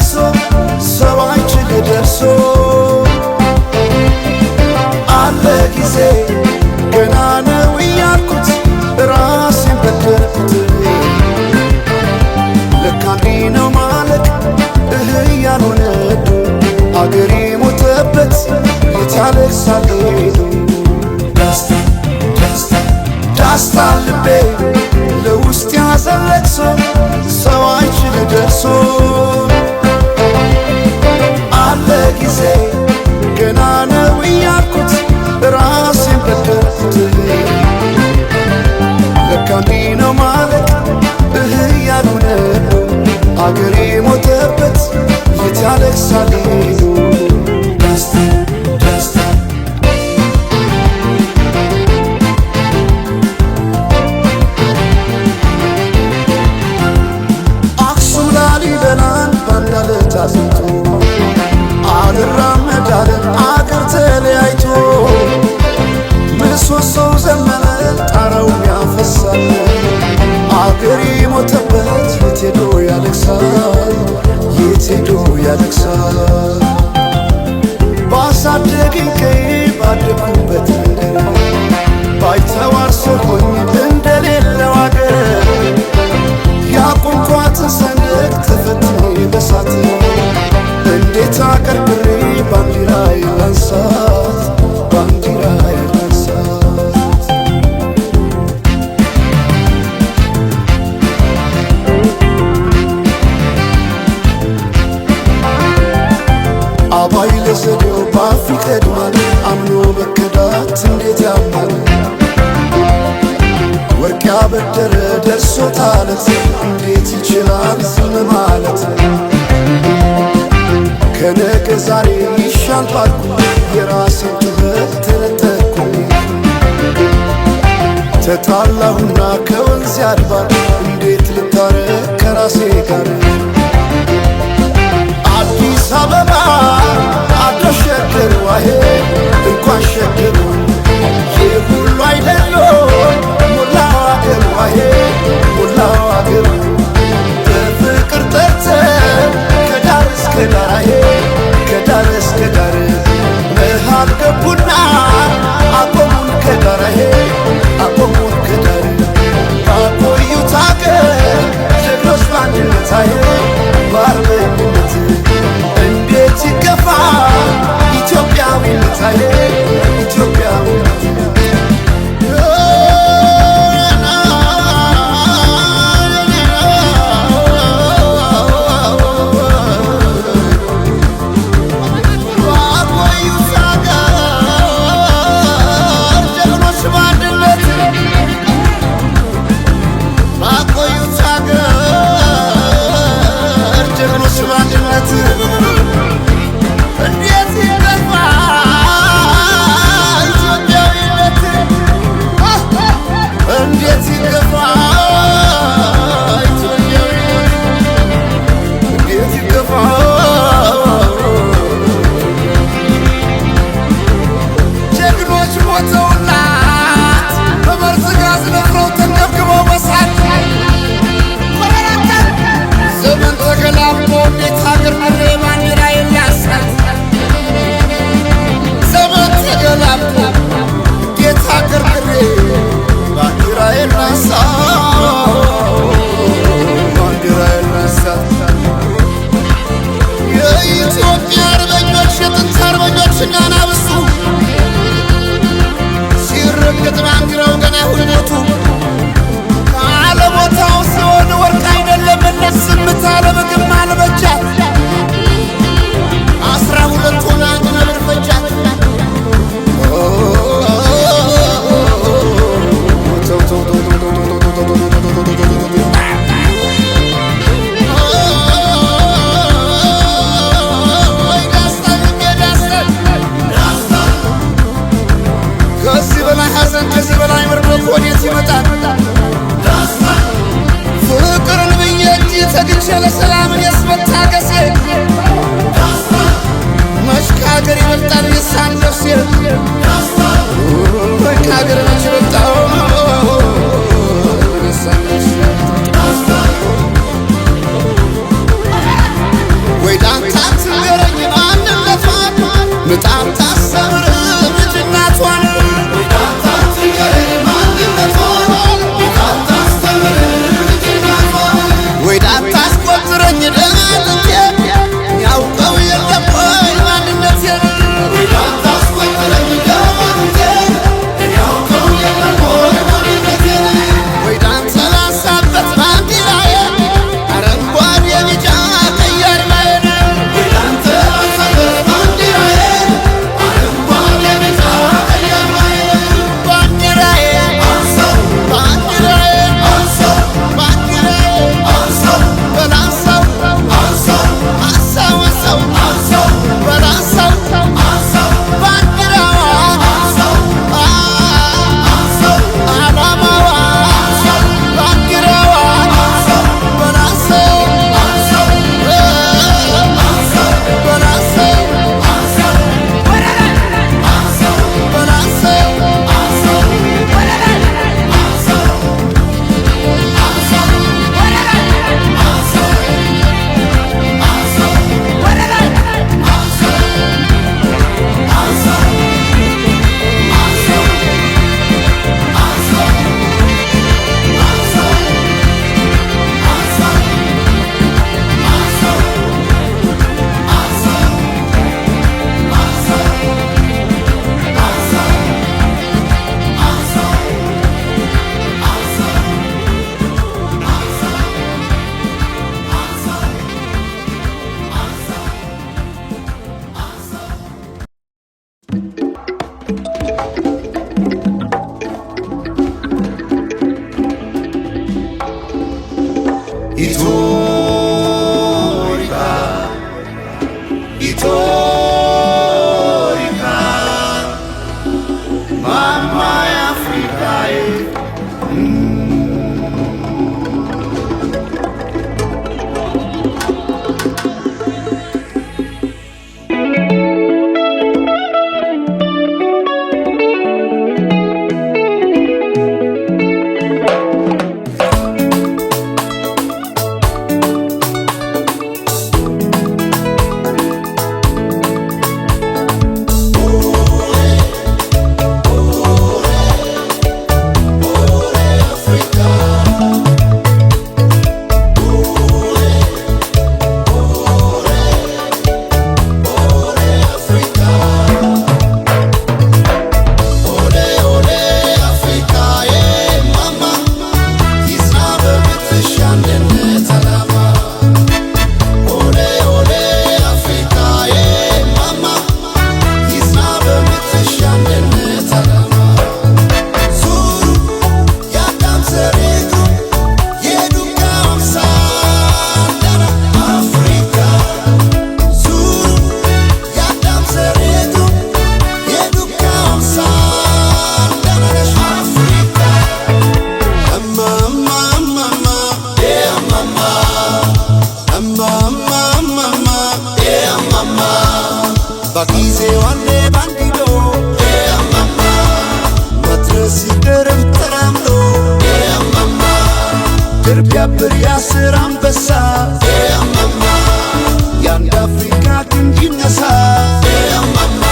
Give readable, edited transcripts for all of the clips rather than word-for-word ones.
ለቅሶ ሰው አይችል ደርሶ አለ ጊዜ ገና ነው እያልኩት ራሴን በደልኩት ለካ እንዲህ ነው ማለቅ እህ እያሉ ነዱ አገሬ ሞተበት የት ያለቅሳል ሄዱ ዳስታ ዳስታ ዳስታ ልቤ ለውስጥ ያዘን ለቅሶ ሰው አይችል ደርሶ አለ ጊዜ ገና ነው እያልኩት ራሴን በደልኩት ለካ እንዲህ ነው ማለቅ እህ እያሉ ነዱ አገሬ ሞተበት የት ያለቅሳል ሄዱ ዳስታ ዳስታ አክሱም ላሊበላን ባንድ አለት አጥንቶ አልራመድ አለ አገር ተለያይቶ ምሰሶው ዘመነ ጣራው ያፈሳል አገሬ ሞተበት የት ሄዶ ያለቅሳል የት ሄዶ ያለቅሳል ባሳደገኝ ቀዬ ባደግኩበት መንደር ባይተዋር ሰው ሆኜ እንደሌለው አገር ያቆምኳትን ሰንደቅ ተፈትኜ በሳት እንዴት አቀርቅሬ ባንዲራዬን ላንሳት ባንዲራዬን ላንሳት አባይ ለዘዴው ባፍ ይቀድማል አምኖ መከዳት እንዴት ያማል ወርቅ ያበደረ ደርሶታለት እንዴት ይችላል ዝም ማለት ከነገ ዛሬ ይሻል ባልኩ የራሴን ጩኸት ተነጠቅኩኝ ተጣላሁና ከወንዝ ያድባር እንዴት ልታረቅ ከራሴ ጋር አዲስ አበባ አዶ ሸገር ዋሄ እንኳን ሸገሩ ይህ ሁሉ አይደሎ ሞላው አገር ዋሄ ሞላው አገሩ በፍቅር ጠርተን ከዳር እስከ ዳር አሄ ከዳር እስከ ዳር መሃል ገቡና አቆሙን ከዳር አሄ አቆሙን ከዳር ባቆዩት አገር ጀግኖች በአንድነት አሄ በአርበኝነት እንዴት ይገፋ ኢትዮጵያዊነት አሄ ኢትዮጵያዊነት ባቆዩት አገር ጀግኖች በአንድነት ባቆዩት አገር ጀግኖች በአንድነት እንዴት ይገፋ ኢትዮጵያዊነት እንዴት ይገፋ ኢትዮጵያዊነት እንዴት ይገፋ ጀግኖች ሞተውላት በመርዝ ጋዝ ነፍረው ተንገብግበው በሳት ዘመን ተገላብጦ እንዴት ሀገር ምሬ ባንዲራዬን ላንሳት ዘመን ተገላብጦ እንዴት ሀገር ምሬ ባንዲራዬን ላንሳ ባንዲራዬን ላንሳ የኢትዮጵያ አርበኞች የጥንት አርበኞች እና አናብስቱ ሲረገጥ ባንዲራው ገና ሁልሞቱ ካለቦታው ሲሆን ወርቅ አይደለም ዝምታ ለምግብ አልበጃት 12 ሆነ አንድ ነብር ፈጃት ከዚህ በላይ ሐዘን ከዚህ በላይ ምርዶት ወዴት ይመጣል? ፍቅርን ብዬ እንጂ ተግቼ ለሰላም እኔስ መታገሴ መች ከሀገር ይበልጣል የሳን ነፍሴ ወይ ከሀገር መች ይበልጣል የሳን ነፍሴ ወይ አጊዜዋኔ ባንዲዶ ያማማ መድረስ ይደርም ተራምዶ ያማማ ድር ቢያብር ያስር አንበሳ ያማማ የአንድ አፍሪካ ግንድ ይነሳ ያማማ።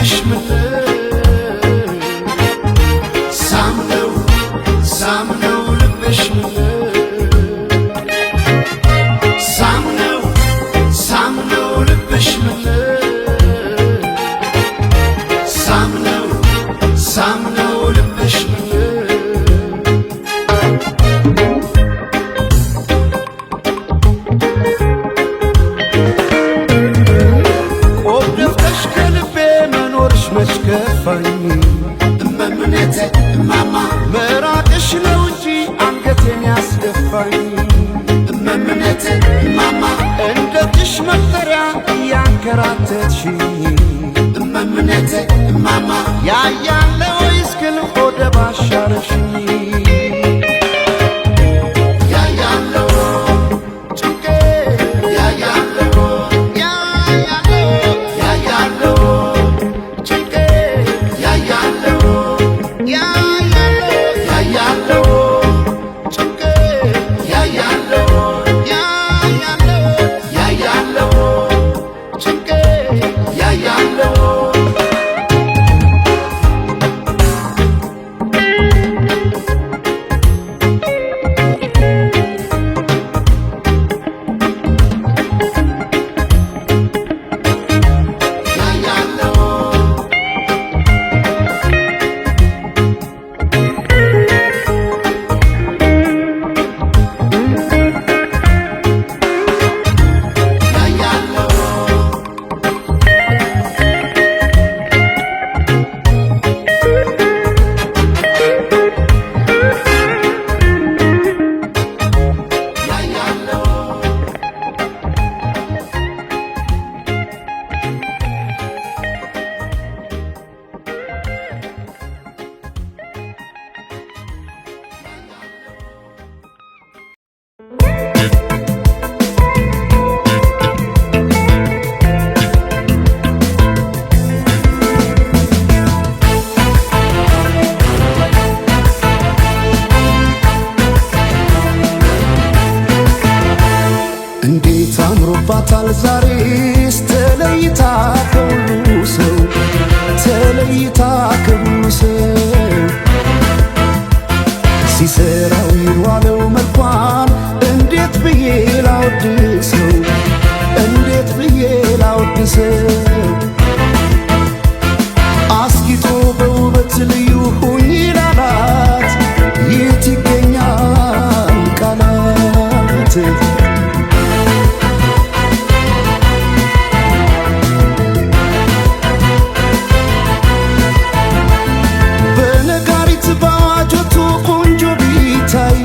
ልብሽ ምነው ሳምነው ሳምነው ልብሽ ምነው ሳምነው ሳምነው ልብሽ ምነው ሳምነው ሳምነው ልብሽ ምነው። ቆብ ደፍተሽ ከልቤ መኖርሽ መች ከፋኝ፣ እመምኔቴ እማማ መራቅሽ ነው እንጂ አንገቴን ያስደፋኝ፣ እመምኔቴ እማማ እንደ ጥሽ መጠሪያ እያንከራተትሽኝ፣ እመምኔቴ እማማ ያያለ ወይስ ግን ሆደ ባሻረሽኝ? ያያለው ጭንቄ ያያለው ያያለው ያያለው ጭንቄ ያያለው ያያለው ያያለው ጭንቄ ያያለው ያያለው ያያለው ጭንቄ ያያለው። ያያለው ያያለው ያያለው። እንዴት አምሮባታል ዛሬስ ተለይታ ከሁሉ ሰው፣ ተለይታ ከሁሉ ሰው። ሲሰራው የዋለው መልኳን እንዴት ብዬ ላወድሰው፣ እንዴት ብዬ ላወድሰው? አስጊጦ በውበት ልዩ ሁኝ ላላት የት ይገኛል ቃላት? በነጋሪት በአዋጆቱ ቆንጆ ቢታይ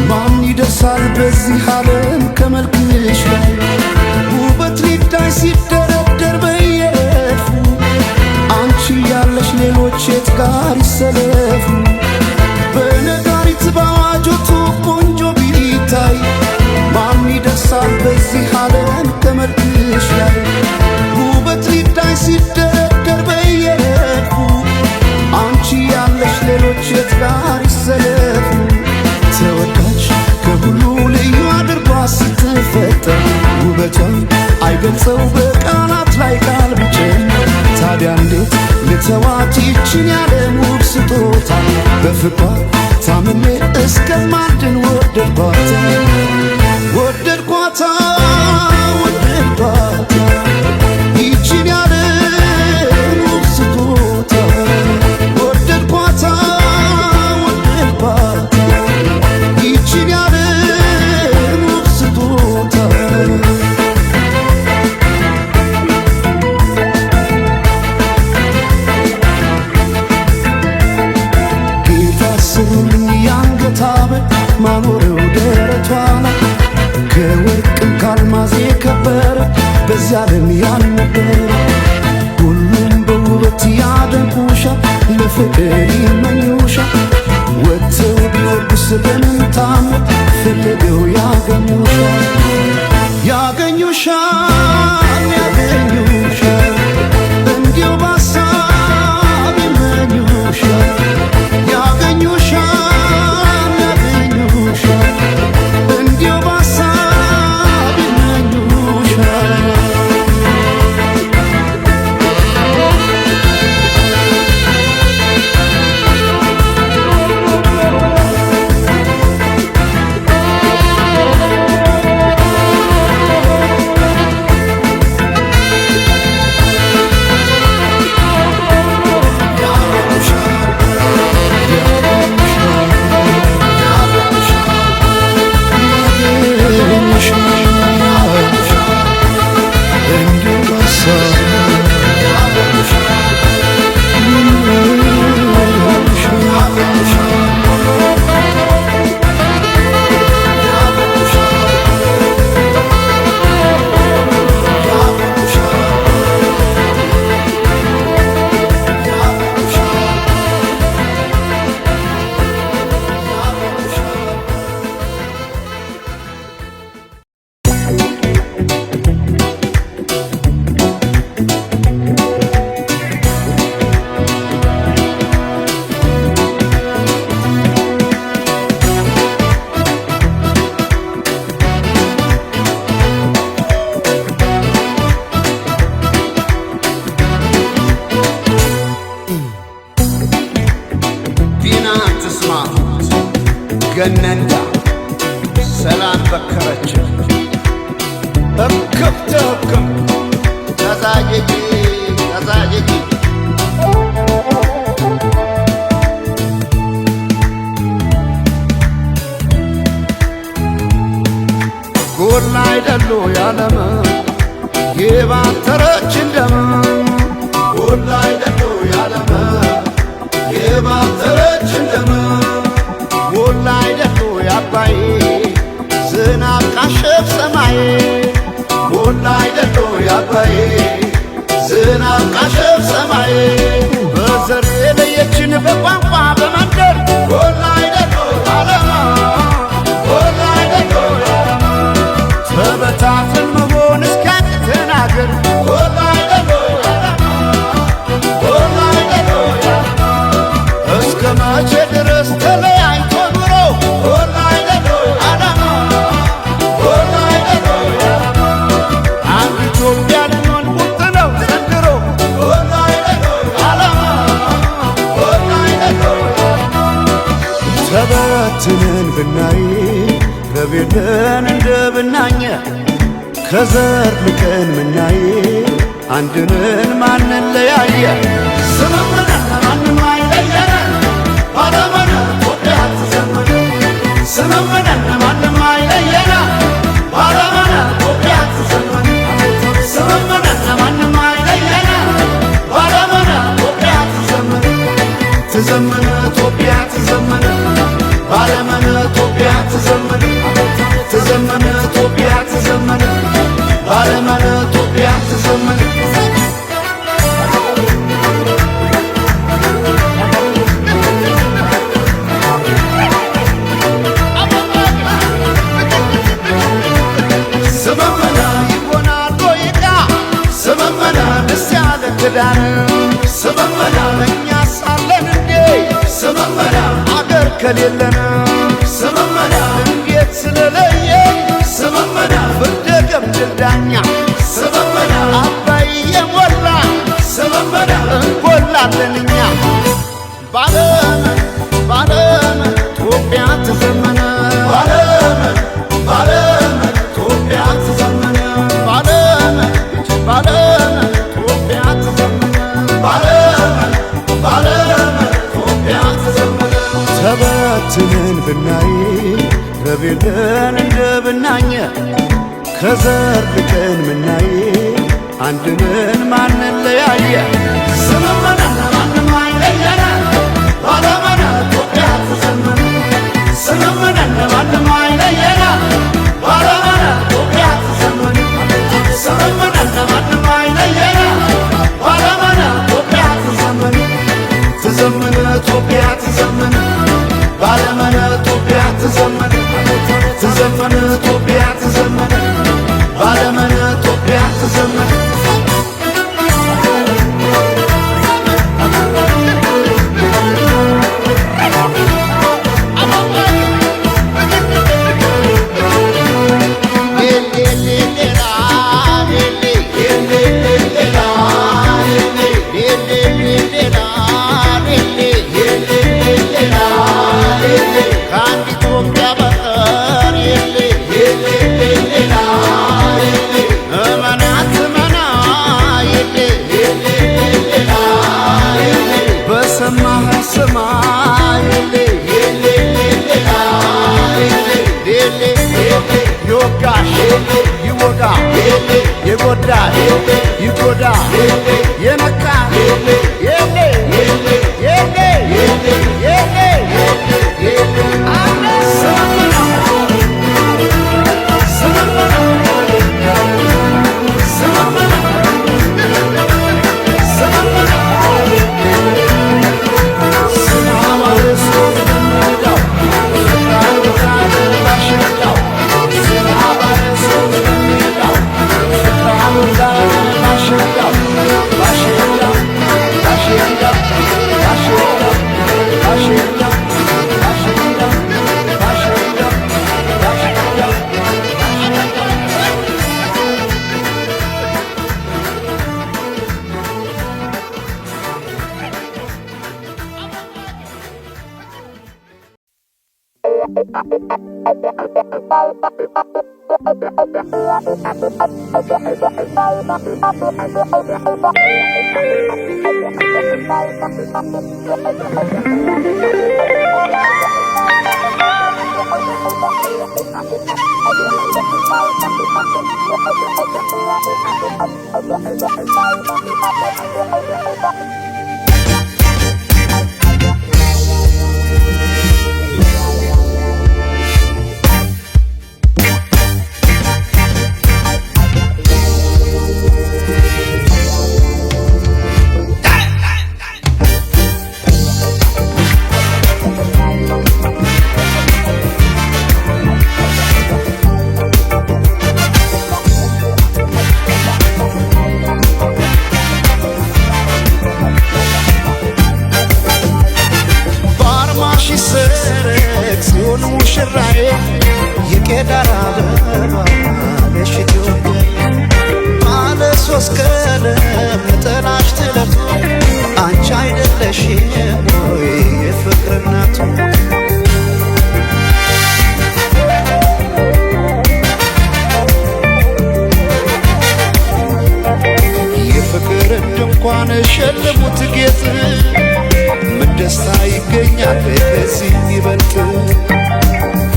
ማን ይደርሳል በዚህ ዓለም ከመልክሽ ላይ? ውበት ሊዳይ ሲደረደር በየረድፉ አንቺ ያለሽ ሌሎች የት ጋር ይሰለፉ? በነጋሪት በአዋጆቱ ቆንጆ ቢታይ ማን ይደርሳል በዚህ ዓለም ከመልክሽ ላይ? ውበት ሊዳይ ሲደረደር በየረድፉ አንቺ ያለሽ ሌሎች የት ጋር ይሰለፉ? ተወዳጅ ከሁሉ ልዩ አድርጓ ስትፈጠር ውበቷን አይገልጸው በቃላት ላይ ቃል ቢጨምር። ታዲያ እንዴት ልተዋት ይችን ያለም ውብ ስጦታ? በፍቅሯ ታምሜ እስከማድን ወደድኳት፣ ወደድኳታ፣ ወደድኳት ይችን ያለም ውብ ስጦታ። ወደድኳታ፣ ወደድኳት ይችን ያለም ውብ ስጦታ። ጌታ ስሩልኝ የአንገት ሐብል ማኖሪያው ደረቷ ገነንዳ ሰላም በከረች እክብተ ህክም ተዛየጂ ተዛየጂ። ጎላ አይደሉ ያለም የባተረች እንደም፣ ጎላ አይደሉ ያለም የባተረች እንደም፣ ጎላ አይደሉ ያባይ ዝናብ ቃሸፍ ሰማይ፣ ጎላ አይደሉ ያባይ ዝናብ ቃሸፍ ሰማይ፣ በዘር የለየችን በቋንቋ በመንደር፣ ጎላ አይደሉ ዓለም፣ ጎላ አይደሉ ዓለም፣ ተበታትን መሆን እስኪያቅተን አገር፣ ጎላ አይደሉ ዓለም፣ ጎላ አይደሉ ዓለም፣ እስከ መቼ ድረስ ተለያይቶ ኑሮ? ጎላ አይደሉ ዓለም፣ ጎላ አይደሉ ዓለም፣ አንድ ኢትዮጵያ ልንሆን ቁርጥ ነው ዘንድሮ፣ ጎላ አይደሉ ዓለም፣ ጎላ አይደሉ ዓለም። ተበትነን ብናይ ረቤለን እንደ ብናኘ፣ ከዘር ልቀን ምናይ አንድንን ማንለያየ፣ ስምምነን ማንም አይለየን፣ ባለመነ ኢትዮጵያ ትዘመን፣ ስምምነን ማንም አይለየን፣ ባለመነ ኢትዮጵያ ትዘመን፣ ስምምነን ማንም አይለየን፣ ባለመነ ኢትዮጵያ ትዘመን፣ ትዘመን ኢትዮጵያ ትዘመን፣ ባለመነ ኢትዮጵያ ትዘመን፣ ትዘመን ኢትዮጵያ ትዘመን፣ ባለመነ ኢትዮጵያ ትዘመን። ስምምነ ይሆናል ወይቃ ስምምነ ደስ ያለ ክዳን ስምምነ፣ እኛ ሳለን እንዴ ስምምነ አገር ከሌለን ስምምነ፣ እንዴት ስለለየ ስምምነ ፍርደ ገምድል ዳኛ ስምምነ፣ አባይ የሞላ ስምምነ እንጎላለን እኛ። ባለመን ባለመን ኢትዮጵያ ትዘመነ፣ ባለመን ባለመን ኢትዮጵያ ትዘመነ፣ ባለመን ባለመን ኢትዮጵያ ትዘመነ፣ ባለመን ባለመን ኢትዮጵያ ትዘመነ። ተበትነን ብናይ ረቤለን እንደ ብናኘ፣ ከዘር ልቀን ምናይ አንድንን ማንለያየ፣ ስምምነን ማንም አይለየን፣ ባለመነ ኢትዮጵያ ትዘመን፣ ስምምነን ማንም አይለየን፣ ባለመነ ኢትዮጵያ ትዘመን፣ ስምምነን ማንም አይለየን፣ ባለመነ ኢትዮጵያ ትዘመን፣ ትዘመን ኢትዮጵያ ትዘመን፣ ባለመነ ኢትዮጵያ ትዘመን፣ ትዘመን ኢትዮጵያ ትዘመን፣ ባለመነ ኢትዮጵያ ትዘመን። ከአንድ ኢትዮጵያ በቀር የለ፣ እመናት እመና የለ፣ በሰማህ ስማ የለ፣ ይወጋሽ ይወጋ፣ የጎዳ ይጎዳ፣ የነካ የለ የለ የለ የለ። ስምምነ ስምምነ ስምምነ ስምምነ ባርማሽ ሰረቅ ሲሆን ሙሽራዬ፣ የቄዳር አበባ ነሽ ኢትዮጵያ። ባለ ሶስት ቀለም ነጠላሽ ጥለቱ፣ አንቺ አይደለሽም ወይ የፍቅር እናቱ? የፍቅርን ድንኳን ሸልሙት ጌጥ፣ ምን ደስታ ይገኛል ከዚህ ይበልጥ?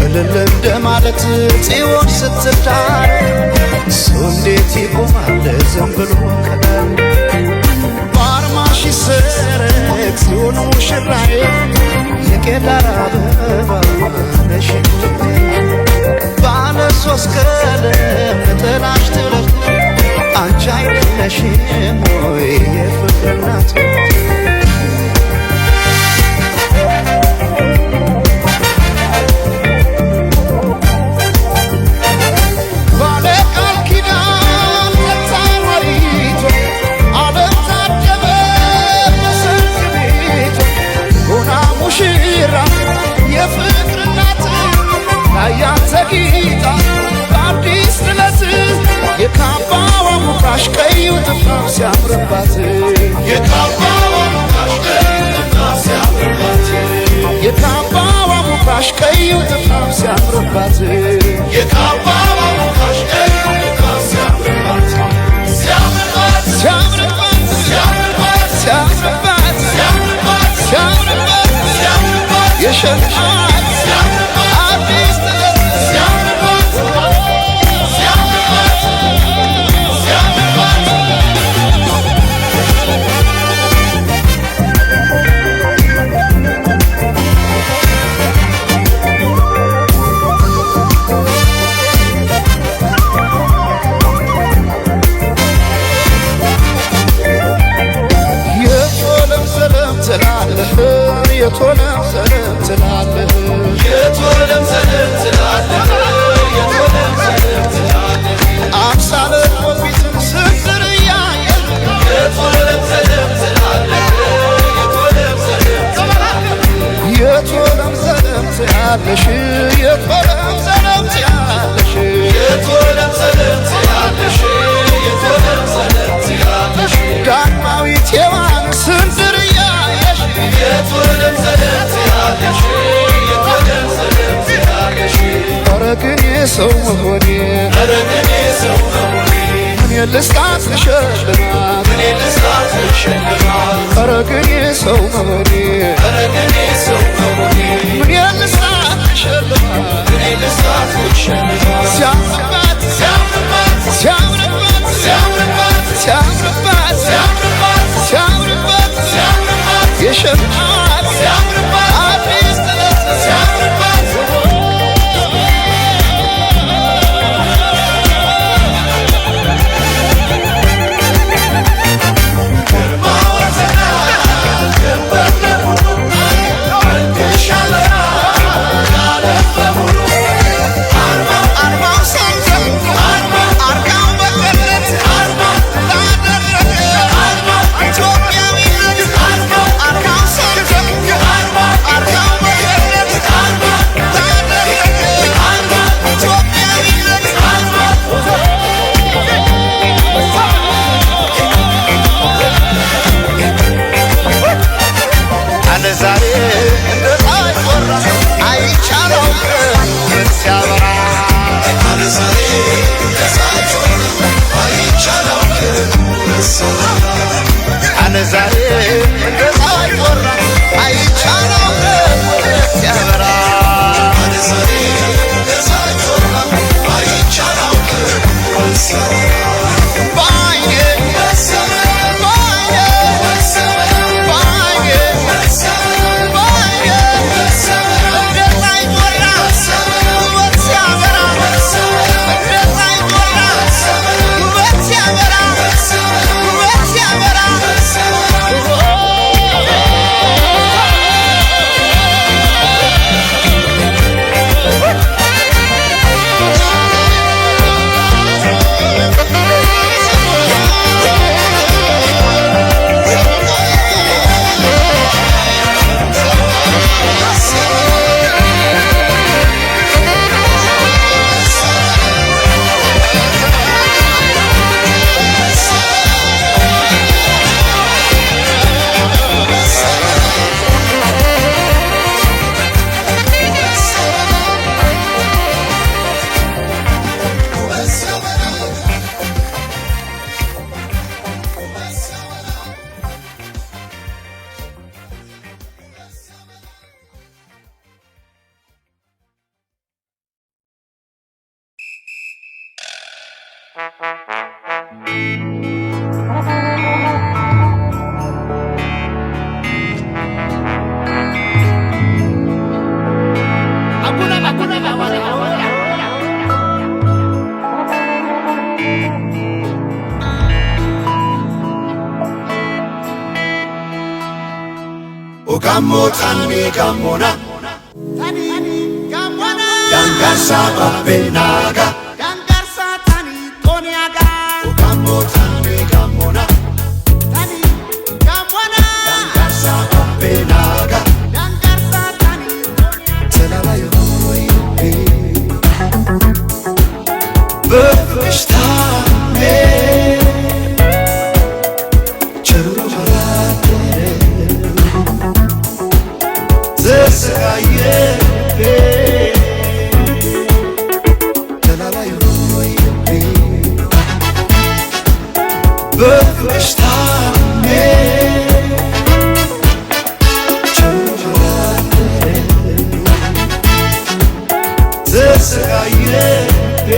እልል እንደማለት ጽዮን ስትዳር፣ ሰው እንዴት ይቆማል ዝም ብሎ ከዳር? ባርማሽ ሰረቅ ጽዮን ሙሽራዬ፣ የቄዳር አበባ ነሽ ኢትዮጵያ። ባለ ሶስት ቀለም ነጠላሽ ጥለቱ፣ አንቺ አይደለሽም ወይ የፍቅር እናቱ? ባለ ቃል ኪዳን ተታማሪቷ፣ ዓለም ታጀበ በሰርግ ቤቷ፣ ሆና ሙሽራ የፍቅር እናት ላያት ተጊጣ በአዲስ ጥለት። የካባዋ ሙካሽ ቀዩ ጥፍራም ሲያምርባት፣ የካባዋ ሙካሽ ቀዩ ጥፍራም ሲያምርባት፣ የካባዋ ሙካሽ ቀዩ ጥፍራም ሲያምርባት፣ የካባዋ ሙካሽ ቀዩ ጥፍራም ሲያምርባት፣ ሲያምርባት፣ ሲያምርባት፣ ሲያምርባት፣ ሲያምርባት፣ ሲያምርባት፣ ሲያምርባት፣ ሲያምርባት፣ የሸልማት ሲያምርባት አዲስ ጥለት ሲያምርባት፣ ሲያምርባት፣ ሲያምርባት። የቶለም ሰለም ትላለህ፣ የቶለም ሰለም ትላለህ፣ የቶለም ሰለም ትላለህ፣ የቶለም ሰለም ትላለህ፣ አምሳለ ወፊትን ስንዝር እያየህ፣ የቶለም ሰለም ትላለህ፣ የቶለም ሰለም ትላለህ፣ የቶለም ሰለም ትያለሽ፣ የቶለም ሰለም ትያለሽ፣ የቶለም ሰለም ትያለሽ፣ የቶለም ሰለም ትያለሽ፣ ዳግማዊት ሔዋን ስንዝር እያየሽ፣ የቶለም ሰለም ትያለሽ፣ የቶለም ሰለም ትያለሽ። ኧረ ግን የሰው መሆኔ፣ ኧረ ግን የሰው መሆኔ፣ ምን ልስጣት ልሸልማት፣ ምን ልስጣት ልሸልማት፣ ኧረ ግን የሰው መሆኔ፣ ኧረ ግን የሰው መሆኔ፣ ምን ልስጣት ልሸልማት፣ ምን ልስጣት ልሸልማት፣ ሲያምርባት፣ ሲያምርባት፣ ሲያምርባት፣ ሲያምርባት፣ ሲያምርባት፣ ሲያምርባት፣ ሲያምርባት፣ ሲያምርባት፣ የሸልማት ሲያምርባት አዲስ ጥለት ሲያምርባት። አርማው ሰንደቅ አርጋው በቀለት ላደረገ ኢትዮጵያዊነት፣ አርማው ሰንደቅ ዛሬ እንደ ፀሐይ ጮራ አይቻለሁ ሲያበራ ዛሬ እንደ ፀሐይ ጮራ አይቻለሁ ሲያበራ ባይኔ ባይኔ ባይኔ ባይኔ እንደ ፀሐይ ጮራ ውበት ሲያበራ እንደ ፀሐይ ጮራ ውበት ሲያበራ ውበት ሲያበራ። Gammo tani gammona Dangarsa babbenaga Dangarsa tani toniaga Gammo tani gammona Tani gammona Dangarsa babbenaga Dangarsa tani toniaga ተላላዩ በፍቅርሽ ታምሜ ቸሩ አደረ ተሰቃየ ልቤ ተላላዩ ልቤ በፍቅርሽ ታምሜ ቸሩ አደረ ተሰቃየ ልቤ።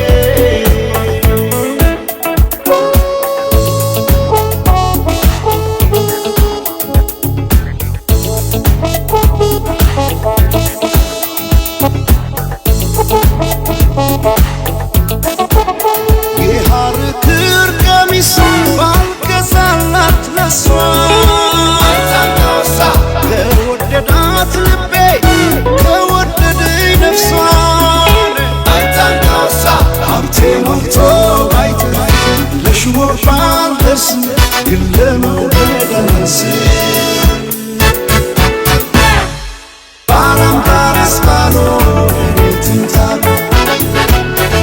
የሐር ክር ቀሚስ ባልገዛላት ለሷ ከወደዳት ልቤ ከወደደኝ ነፍሷን ሀብቴ ሞልቶ ባይተርፍ ለሹሞች ባልደርስ ግን ለመውደድ አላንስም። ባላምባራስ ባልሆን እኔ ትንታግ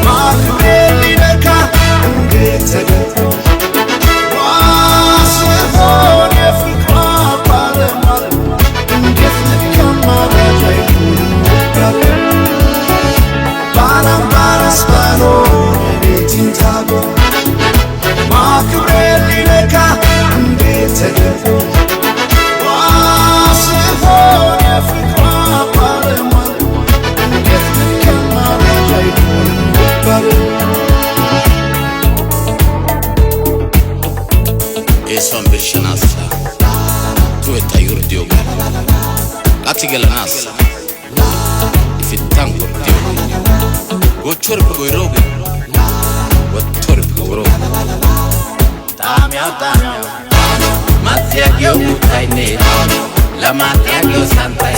ማክቤ ሊነካ እንዴት ተደፍሮ ዋስ ልሆን የፍቅሯ ባለሟል እንዴት ልከማራጅ አይሆንም ነበር። ባላምባራስ ባልሆን እኔ ትንታግ ማክብሬ ሊነካ እንዴት ተደፍሮ ዋስ ልሆን የፍቅሯ ባለሟል እንዴት ልከማራጅ አይሆንም ነበር። Eesuwan birshanaassa tuwetta yurddiyogaa qatti gelanaassa ifittan gorddiyogaa gochchorippe goyroogee wottorippe woroogee ጣሚያው mazziyagiyo uuttaynne lamaatiyagiyo santtay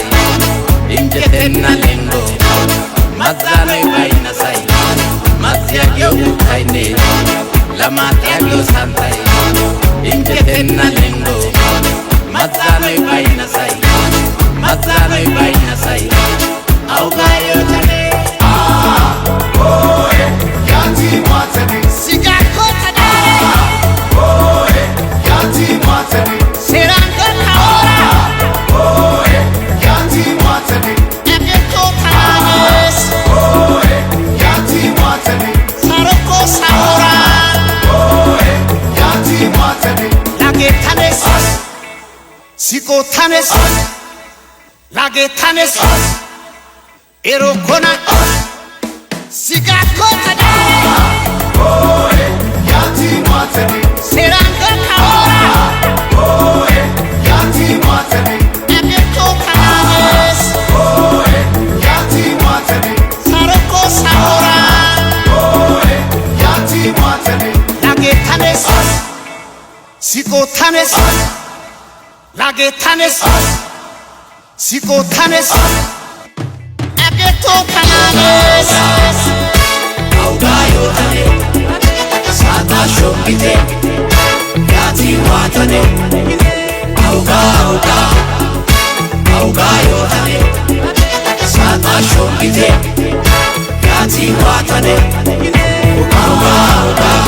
injjetenna lenggo mazzanoy baynnasay mazziyagiyo uuttaynne lamaatiyagiyo santtay injjetenna lenggo mazzanoy baynnasay mazzanoy baynnasay awugaayyo tane. Sigakko tadare Serando kaora Egeto tananes Saroko saora Lagetane. ሲቆታነስ ላጌታነስ ኤሮኮና ሲጋኮ ተዳሬ ሴራንገ ካኦራ አጌቶ ካናነስ ሳሮኮ ሳኦራ ላጌታነስ ሲቆታነስ ላጌታነስ ሲቆታነስ አጌቶ ካናነስ Awugaayotane saataa shombite yaatii waatane awugaa awugaa awugaayotane saataa shombite yaatii waatane awugaa awugaa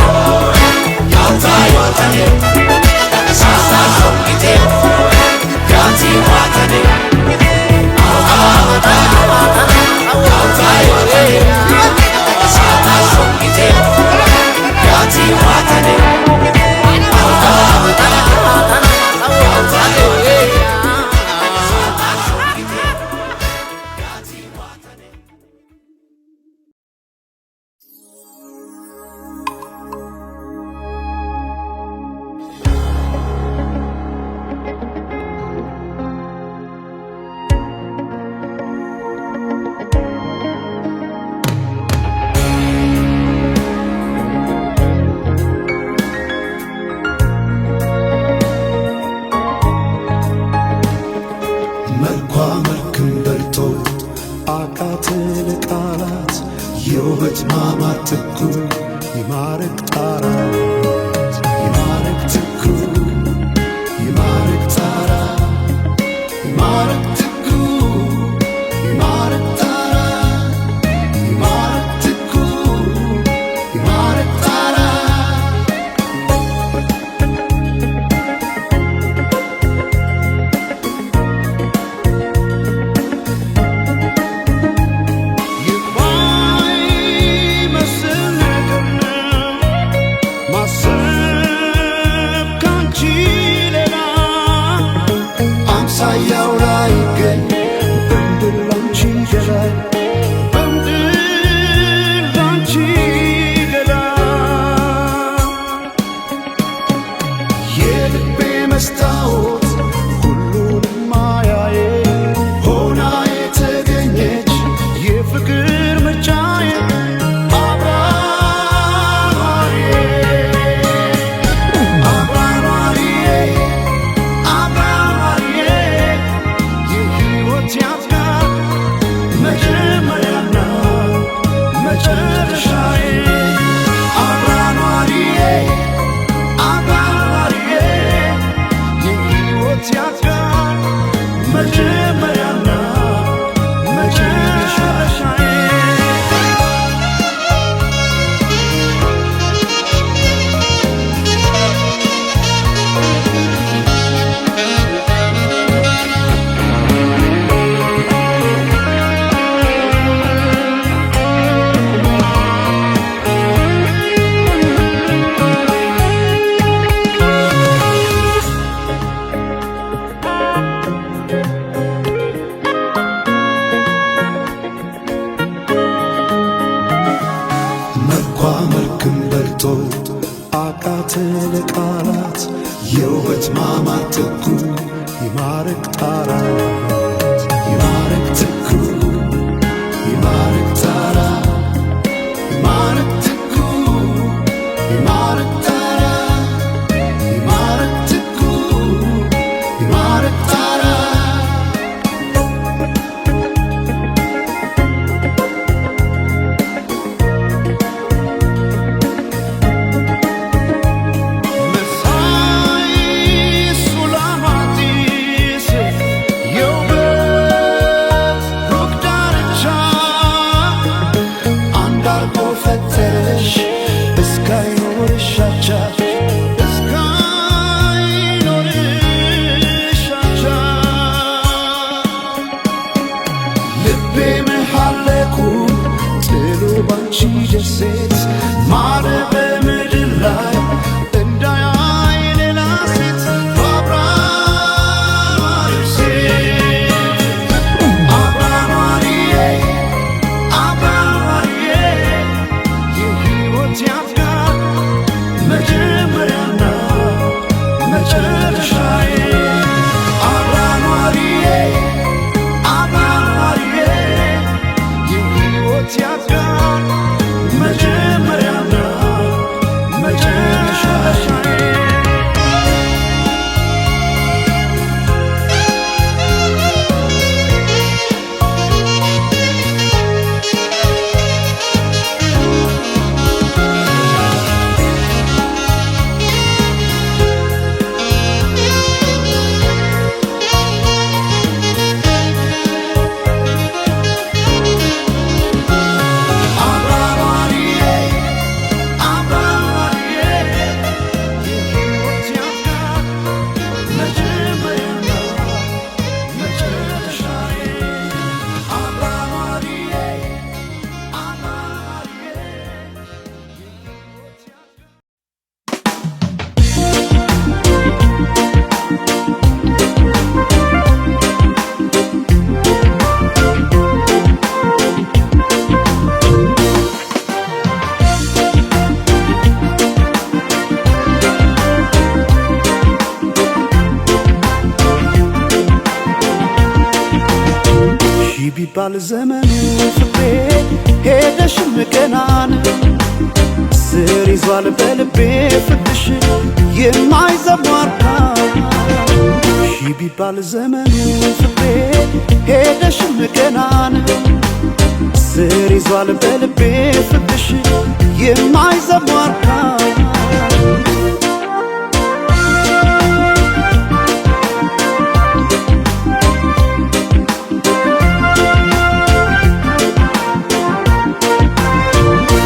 awugaayotane saataa shombite yaatii waatane awugaa awugaa awugaayotane saataa shombite yaatii waatane awugaa awugaa awugaayotane saataa shombite yaatii waatane. መልኳ መልክም በልቶ አቃተ ለቃላት የውበት ማማር ትኩ ይማረክ ጣራ ይማረክ ትኩ ይማረክ ጣራ ይማረክ ትኩ ይማረክ ጣራ ይማረክ ትኩ ይማረክ ጣራ። የማይመስል ነገር ነው ማሰብ ካንቺ ሌላ። አምሳያው ላይ ይገኝ በምድር ላንቺ ገላ፣ በምድር ላንቺ ገላ። የልቤ መስታወት ሁሉንም ማያዬ ሆና የተገኘች የፍቅር ምርጫዬ አብራኗሪዬ፣ አብራኗሪዬ፣ አብራኗሪዬ፣ የሕይወት ያፍቃር መጀመሪያና መጨረሻዬ። አብራኗሪዬ፣ አብራኗሪዬ፣ የሕይወት ያፍቃር መጀመሪያና መጨረሻዬ። መልኳ መልክም በልቶ አቃተ ለቃላት የውበት ማማር ትኩ ይማረክ ጣራ ይማረክ ትኩ ይማረክ ጣራ ይማረክ ትኩ ይማረክ ጣራ ይማረክ ትኩ ይማረክ ጣራ። መሳይ ሱላማጢስ የውብ መጨረሻዬ። አብራኗሪዬ አብራኗሪዬ የሕይወት ያጋር መጀመሪያና መጨረሻዬ። አብራኗሪዬ አብራኗሪዬ የሕይወት ያጋር መጀመሪያና መጨረሻዬ። አብራኗሪዬ አብራኗሪዬ የሕይወት ያጋር። ሺ ቢባል ዘመኑ ፍቅሬ ሄደሽም ገናን ስር ይዟል በልቤ ፍቅርሽ የማይዘሟርካ። ሺ ቢባል ዘመኑ ፍቅሬ ሄደሽም ገናን ስር ይዟል በልቤ ፍቅርሽ የማይዘሟርካ።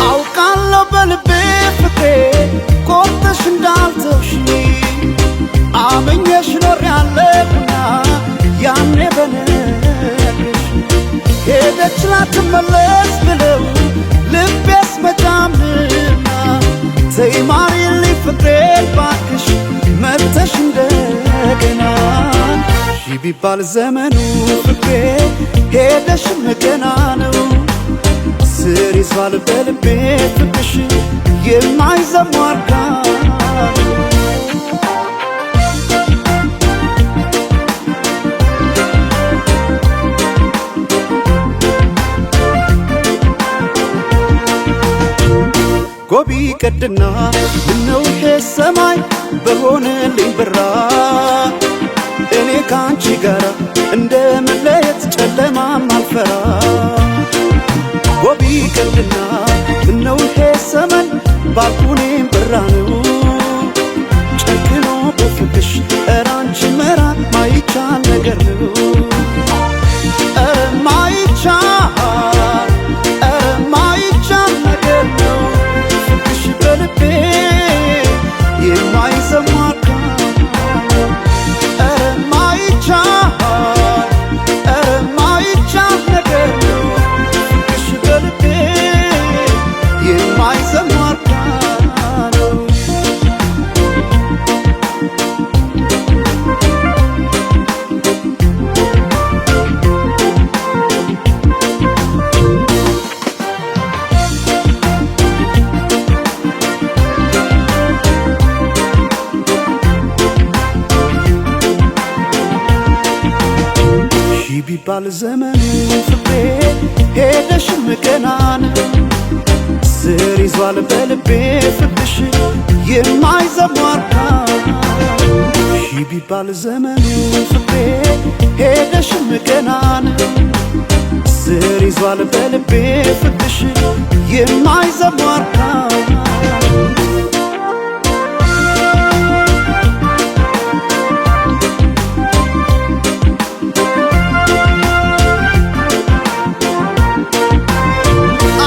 አውቃለሁ በልቤ ፍቅሬ ቆርጠሽ እንዳልተውሽኝ አምኜሽ ኖሬያለሁና ያኔ በነግርሽ ሄደች ላትመለስ ብለው ልቤስ መጫምና ተይ ማሪልኝ ፍቅሬን ባክሽ መጥተሽ እንደገና። ሺ ቢባል ዘመኑ ፍቅሬ ሄደሽም ገና ነው ስር ይዟል በልቤ ፍቅርሽ የማይዘሟርካ። ጎቢ ቀድና ምነው ይሄ ሰማይ በሆነልኝ ብራ እኔ ከአንቺ ጋራ እንደ መለየት ጨለማም አልፈራ። ጎቢ ቀድና ምነው ይሄ ሰመን ባልኩኔም ብራ ነው ጨክኖ በፍቅሽ ኧረ አንቺ መራቅ ማይቻል ነገር ነው። ኧረ ማይቻል ኧረ ማይቻል ነገር ነው ፍቅርሽ በልቤ የማይሰማካ። ኧረ ማይቻል ኧረ ማይቻል ነገር ነው ፍቅርሽ በልቤ የማይሰማካ ነው። ሺ ቢባል ዘመኑ ፍቅሬ ሄደሽም ገናን ስር ይዟል በልቤ ፍቅርሽ የማይዘሟርካ። ሺ ቢባል ዘመኑ ፍቅሬ ሄደሽም ገናን ስር ይዟል በልቤ ፍቅርሽ የማይዘሟርካ።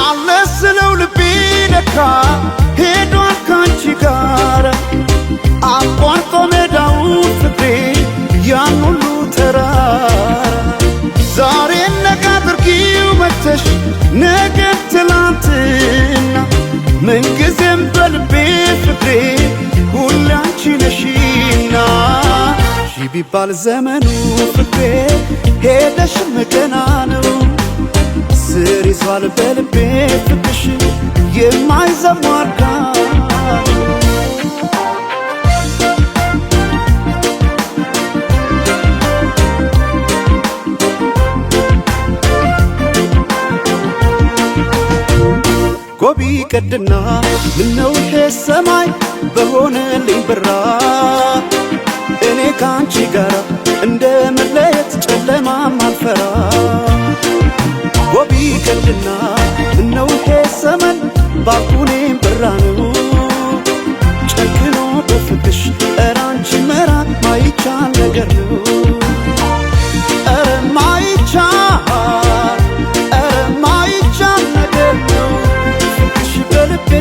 አለ ስለው ልቤ ለካ ሄዷል ካንቺ ጋር አቋርጦ ሜዳውን ፍቅሬ ያን ሁሉ ተራራ። ዛሬ ነገ አድርጊው መተሽ ነገ ትላንትና ምንጊዜም በልቤ ፍቅሬ ሁሌ አንቺ ነሽና። ሺ ቢባል ዘመኑ ፍቅሬ ሄደሽም ገና ነው ስር ይዟል በልቤ ፍቅርሽ የማይዘሟርካ። ጎቢ ቀድና ምነው ይሄ ሰማይ በሆነልኝ ብራ፣ እኔ ካንቺ ጋር እንደ መለየት ጨለማም አልፈራ። ጎቢ ቀድና ምነው ይሄ ዘመን ባኩኔም ብራ ነው፣ ጨክኖ በፍቅሽ ኧረ አንቺ መራቅ ማይቻል ነገር ነው። ኧረ ማይቻል፣ ኧረ ማይቻል ነገር ነው። ፍቅርሽ በልቤ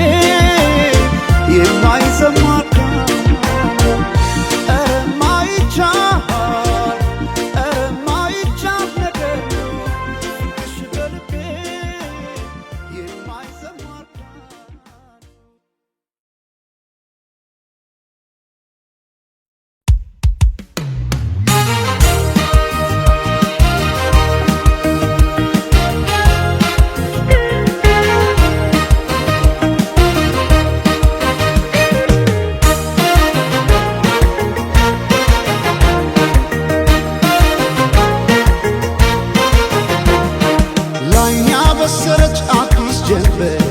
የማይሰማ፣ ኧረ ማይቻል፣ ኧረ ማይቻል ነገር ነው። ፍቅርሽ በልቤ የማይሰማ። ላይኛ በሰረች አዲስ ጀንበር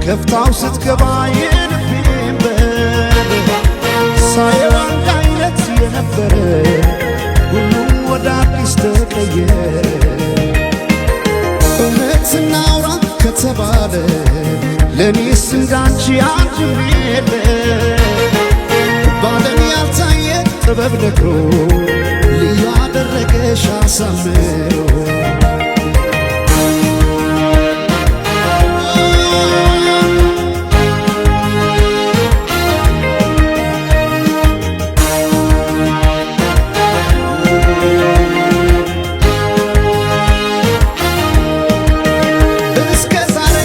ከፍታው ስትገባ የልቤን በር፣ ሳየው አንድ አይነት የነበረ ሁሉም ወደ አዲስ ተቀየረ። እውነት እናውራ ከተባለ ለእኔስ እንዳንቺ አንድም የለ። ባለም ያልታየ ጥበብ ነግሮ ልዩ አደረገሽ አሳምሮ። እስከ ዛሬ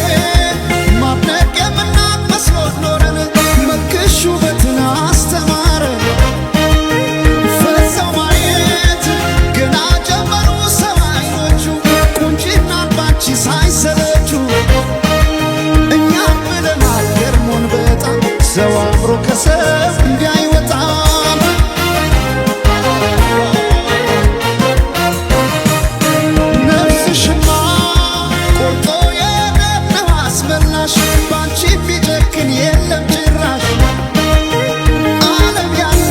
ማድነቅ የምናቅ መስሎን ኖረን፣ መልክሽ ውበትን አስተማረ። ፈዘው ማየት ገና ጀመሩ ሰው አይኖቹ፣ ቁንጅናን ባንቺ ሳይሰለቹ። እኛም ብለናል ገርሞን በጣም፣ ሰው አምሮ ከሰው እንዲህ አይወጣም። ነፍስሽማ ቆርጦ የደነው አስመላሽ፣ ባንቺ ቢጨክን የለም ጭራሽ። ዓለም ያኔ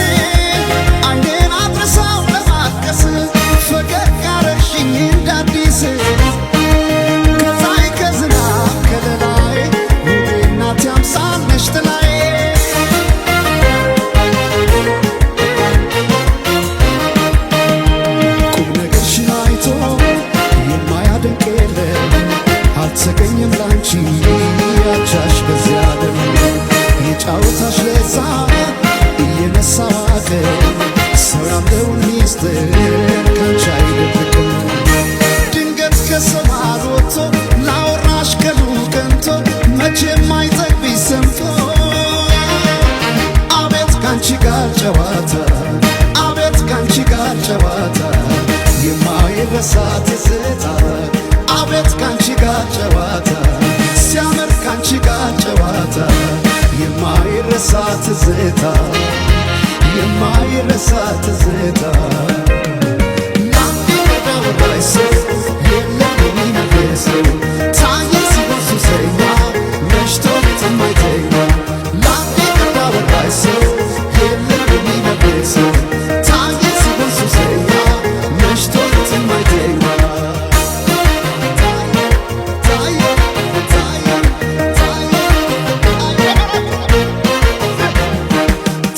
አይኔን አድርሳው ለማልቀስ፣ ፈገግ አረግሽኝ እንደ አዲስ። ከፀሐይ ከዝናብ ከለላዬ፣ ውቤ እናቴ አምሳል ነሽ ጥላዬ። ቁም ነገርሽን አይቶ የማያደንቅ የለም፣ አልተገኘም ላንቺ አቻሽ በዚያ ዓለም። የጫወታሽ ለዛ እየነሳ ዋቀ፣ ሰው ያለውን ሚስጥር ካንቺ አይደብቅም። ድንገት ከሰማር ወጥቶ ላወራሽ ቀኑ ቀንቶ፣ መቼም አይጠግብሽ ሰምቶ። አቤት ካንቺ ጋር ጨዋታ፣ አቤት ካንቺ ጋር ጨዋታ፣ የማይረሳ ትዝታ። አቤት ካንቺ ጋር ጨዋታ፣ ሲያምር ካንቺ ጋር ጨዋታ፣ የማይረሳ ትዝታ፣ የማይረሳ ትዝታ።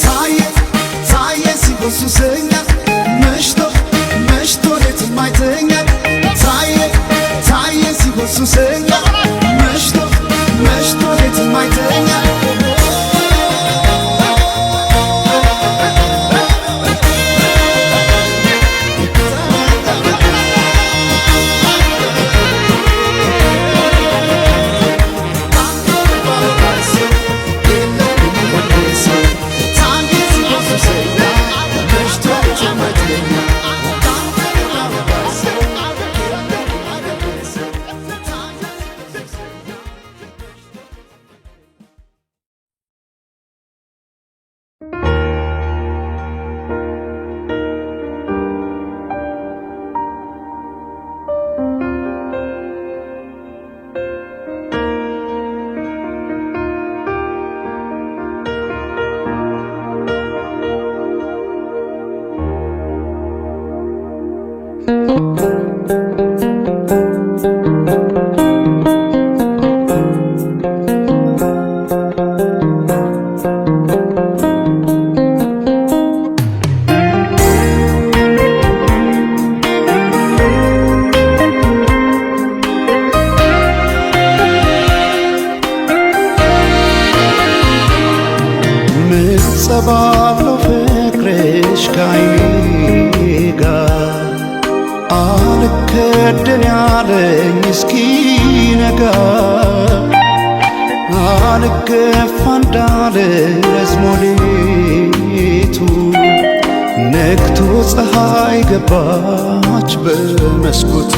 ታየ ታየ ሲሆን ሱሰኛ፣ መሽቶ መሽቶ ሌትም አይተኛ። ታየ ታየ ሲሆን ሱሰኛ፣ መሽቶ መሽቶ ሌትም አይተኛ። ምንጸባለው ፍቅርሽ ከዓይኔ ጋር አልከደን ያለኝ እስኪነጋ፣ አልገፋ እንዳለ ረዝሞ ሌቱ፣ ነግቶ ፀሐይ ገባች በመስኮቱ።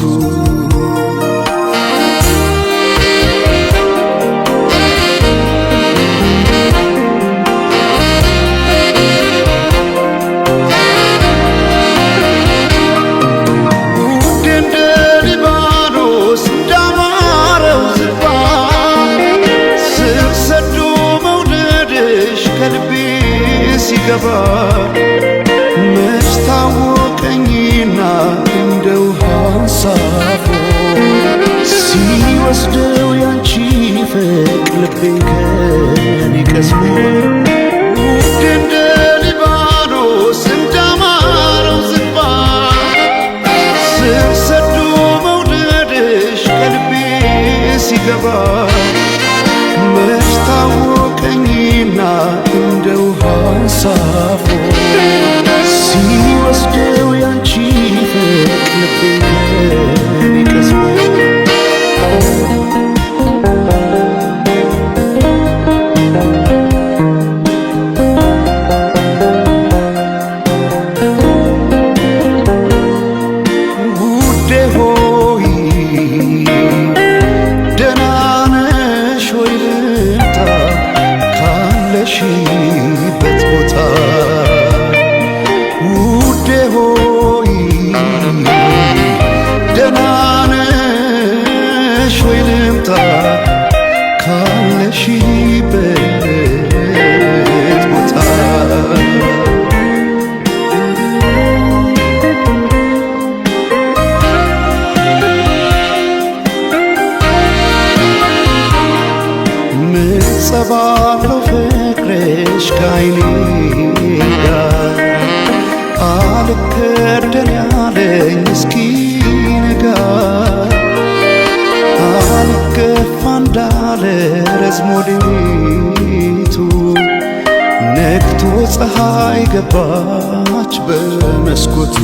ውድ እንደ ሊባኖስ እንዳማረው ዝግባ፣ ስር ሰዶ መውደድሽ ከልቤ ሲገባ፣ መች ታወቀኝና እንደ ውሃ አንሳፎ ሲወስደው ያንቺ ፍቅር ልቤን ከኔ ቀስፎ። ውድ እንደ ሊባኖስ እንዳማረው ዝግባ፣ ስር ሰዶ መውደድሽ ከልቤ ሲገባ፣ መች ታወቀኝና እንደ ውሃ አንሳፎ ሲወስደው ያንቺ ፍቅር ልቤን ከኔ ቀስፎ። ውዴ ሆይ ደህና ነሽ ወይ? ልምጣ ካለሽበት ቦታ። ውዴ ሆይ ደህና ነሽ ወይ? ልምጣ ካለሽበት ቦታ። ምንጸባለው ፍቅርሽ ከዓይኔ ጋር አልከደን ያለኝ እስኪነጋ፣ አልገፋ እንዳለ ረዝሞ ሌቱ፣ ነግቶ ፀሐይ ገባች በመስኮቱ።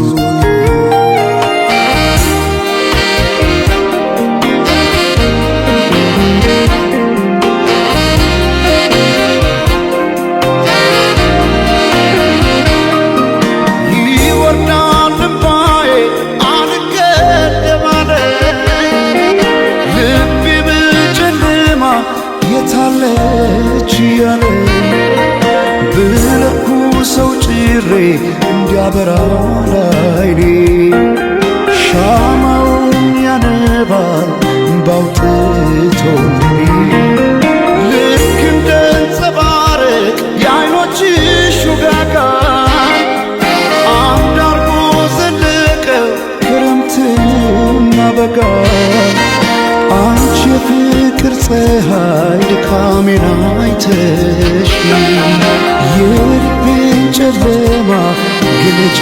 ይወርዳል እምባዬ አልገደብ አለ፣ ልቤ በጨለማ የታለች እያለ፣ ብለኩሰው ጭሬ እንዲያበራ ላይኔ፣ ሻማውን ያነባል እምባውጥቶ ልክ እንደ አንጸባረቅ የዓይኖችሽ ውጋጋ፣ አንድ አርጎ ዘለቀ ክረምትና በጋ። አንቺ የፍቅር ፀሐይ ድካሜን አይተሽ የልቤን ጨለማ ግለጪ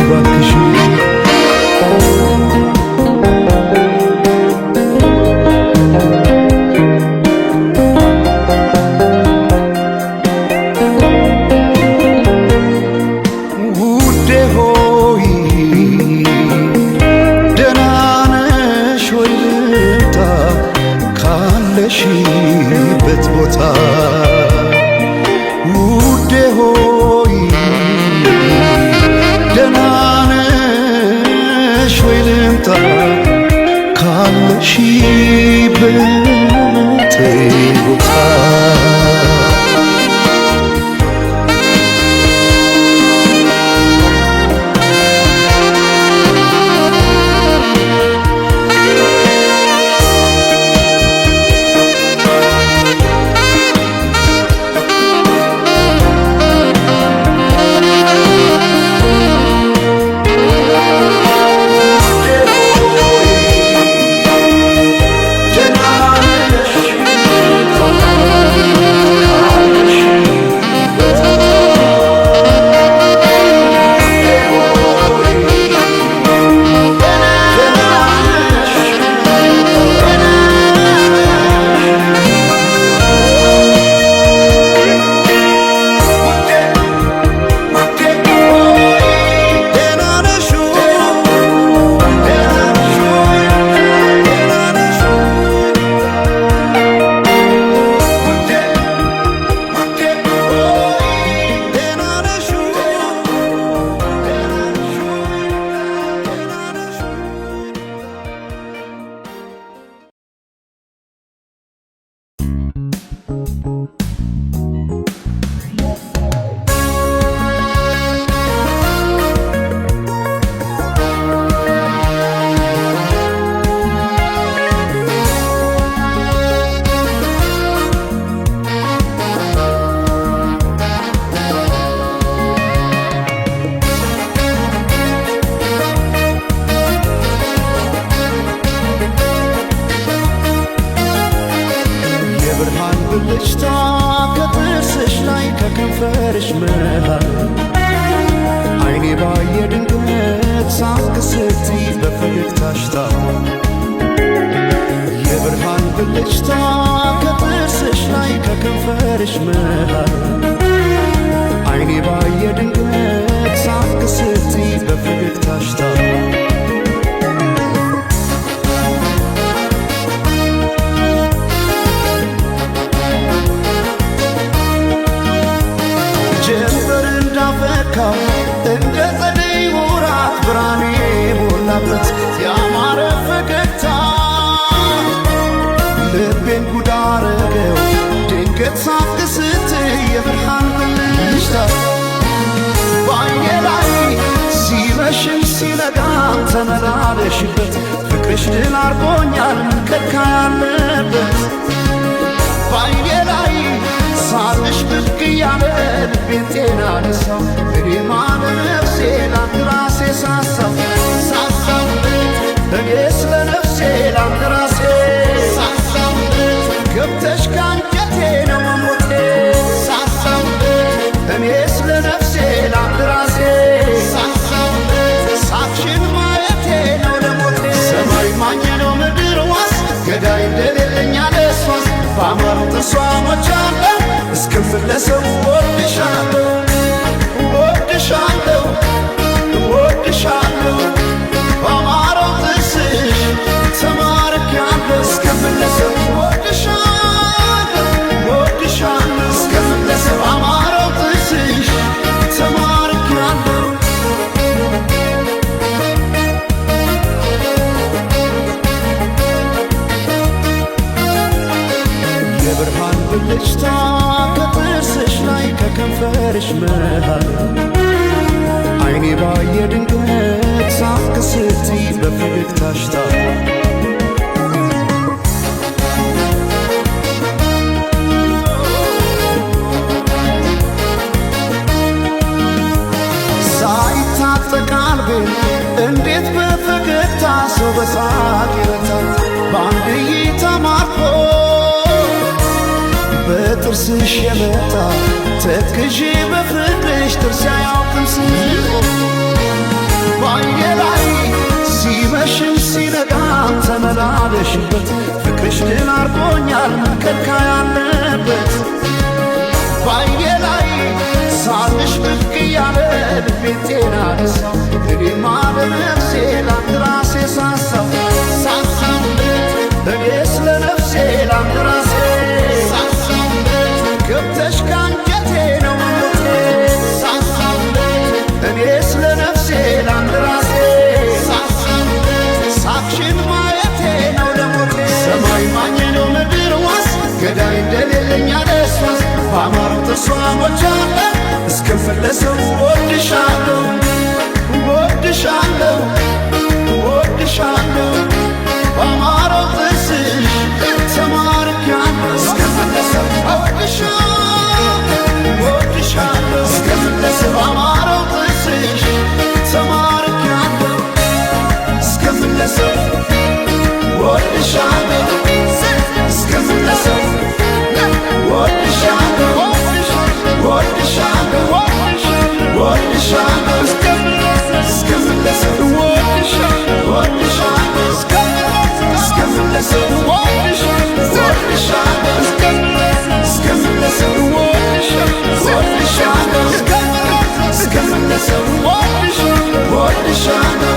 ባክሽ። ውዴ ሆይ ደህና ነሽ ወይ? ልምጣ ካለሽበት ቦታ። ውዴ ሆይ ደህና ነሽ ወይ? ልምጣ ካለሽበት ቦታ። በፈገግታሽ ታሟል። የብርሃን ብልጭታ ከጥርስሽ ላይ ከከንፈርሽ መሃል አይኔ ባየ ድንገት ሳቅ ስትይ በፈገግታሽ ታሟል። ጀንበር እንዳፈካው እንደ ጸደይ ወራት ብርሃኔ ሞላበት ያማረ ፈገግታ ልቤን ጉድ አረገው ድንገት ሳቅ ስትይ የብርሃን ብልጭታ በዓይኔ ላይ ሲመሽም ሲነጋም ተመላለሽበት ፍቅርሽ ድል አርጎኛል ምንከካ ያለበት በዓይኔ ላይ ሳቅሽ ብቅ እያለ ልቤን ጤና ነሳው። እኔማ ለነፍሴ ላንድ ራሴ ሳሳው ሳሳው እኔስ ለነፍሴ ላንድ ራሴ ሳሳው ገብተሽ ካንጀቴ ነው መሞቴ ሳሳው እኔስ ለነፍሴ ላንድ ራሴ ሳሳው ሳቅሽን ማየቴ ነው ለሞቴ። ሰማይ ማኝ ነው ምድር ዋስ ገዳይ እንደሌለኝ አለሷስ ባማሩ ጥርሷ ሞቻለሁ እስክመለሰው እወድሻለሁ እወድሻለሁ እወድሻለሁ ባማረው ጥርስሽ ተማርኬያለሁ እስክመለሰው እወድሻለሁ እወድሻለሁ እስክመለሰው ባማረው ጥርስሽ ተማርኬያለሁ። የብርሃን ብልጭታ ከጥርስሽ ላይ ከከንፈርሽ መሃል አይኔ ባየ ድንገት ሳቅ ስትይ በፈገግታሽ ታሟል። ሳይታጠቅ አልቤን እንዴት በፈገግታ ሰው በሳቅ ይረታል በአንድ እይታ ማርኮ በጥርስሽ የመጣ ተክዤ በፍቅርሽ ጥርስ አያውቅም ስቆ በዓይኔ ላይ ሲመሽም ሲነጋም ተመላለሽበት ፍቅርሽ ድል አርጎኛል ምንከካ ያለበት በዓይኔ ላይ ሳቅሽ ብቅ እያለ ልቤን ጤና ነሳው። እኔማ ለነፍሴ ላንድ ራሴ ሳሳው ሳሳው እኔስ ለነፍሴ ላንድ ራሴ ሳሳው ገብተሽ ካንጀቴ ነው መሞቴ ሳሳው እኔስ ለነፍሴ ላንድ ራሴ ሳሳው ሳቅሽን ማየቴ ነው ለሞቴ። ሰማይ ማኝ ነው ምድር ዋስ ገዳይ እንደሌለኝ አለሷስ ባማረው ጥርሷ ሞቻለሁ እስክመለሰው እወድሻለሁ እወድሻለሁ እወድሻለሁ ባማረው ጥርስሽ ተማርኬያለሁ እስክመለሰው እወድሻለሁ እወድሻለሁ እስክመለሰው ባማረው ጥርስሽ ተማርኬያለሁ እስክመለሰው እወድሻለሁ እስክመለሰው እወድሻለሁ እወድሻለሁ እወድሻለሁ እስክመለሰው እወድሻለሁ እስክመለሰው እወድሻለሁ እስክመለሰው እወድሻለሁ እስክመለሰው እወድሻለሁ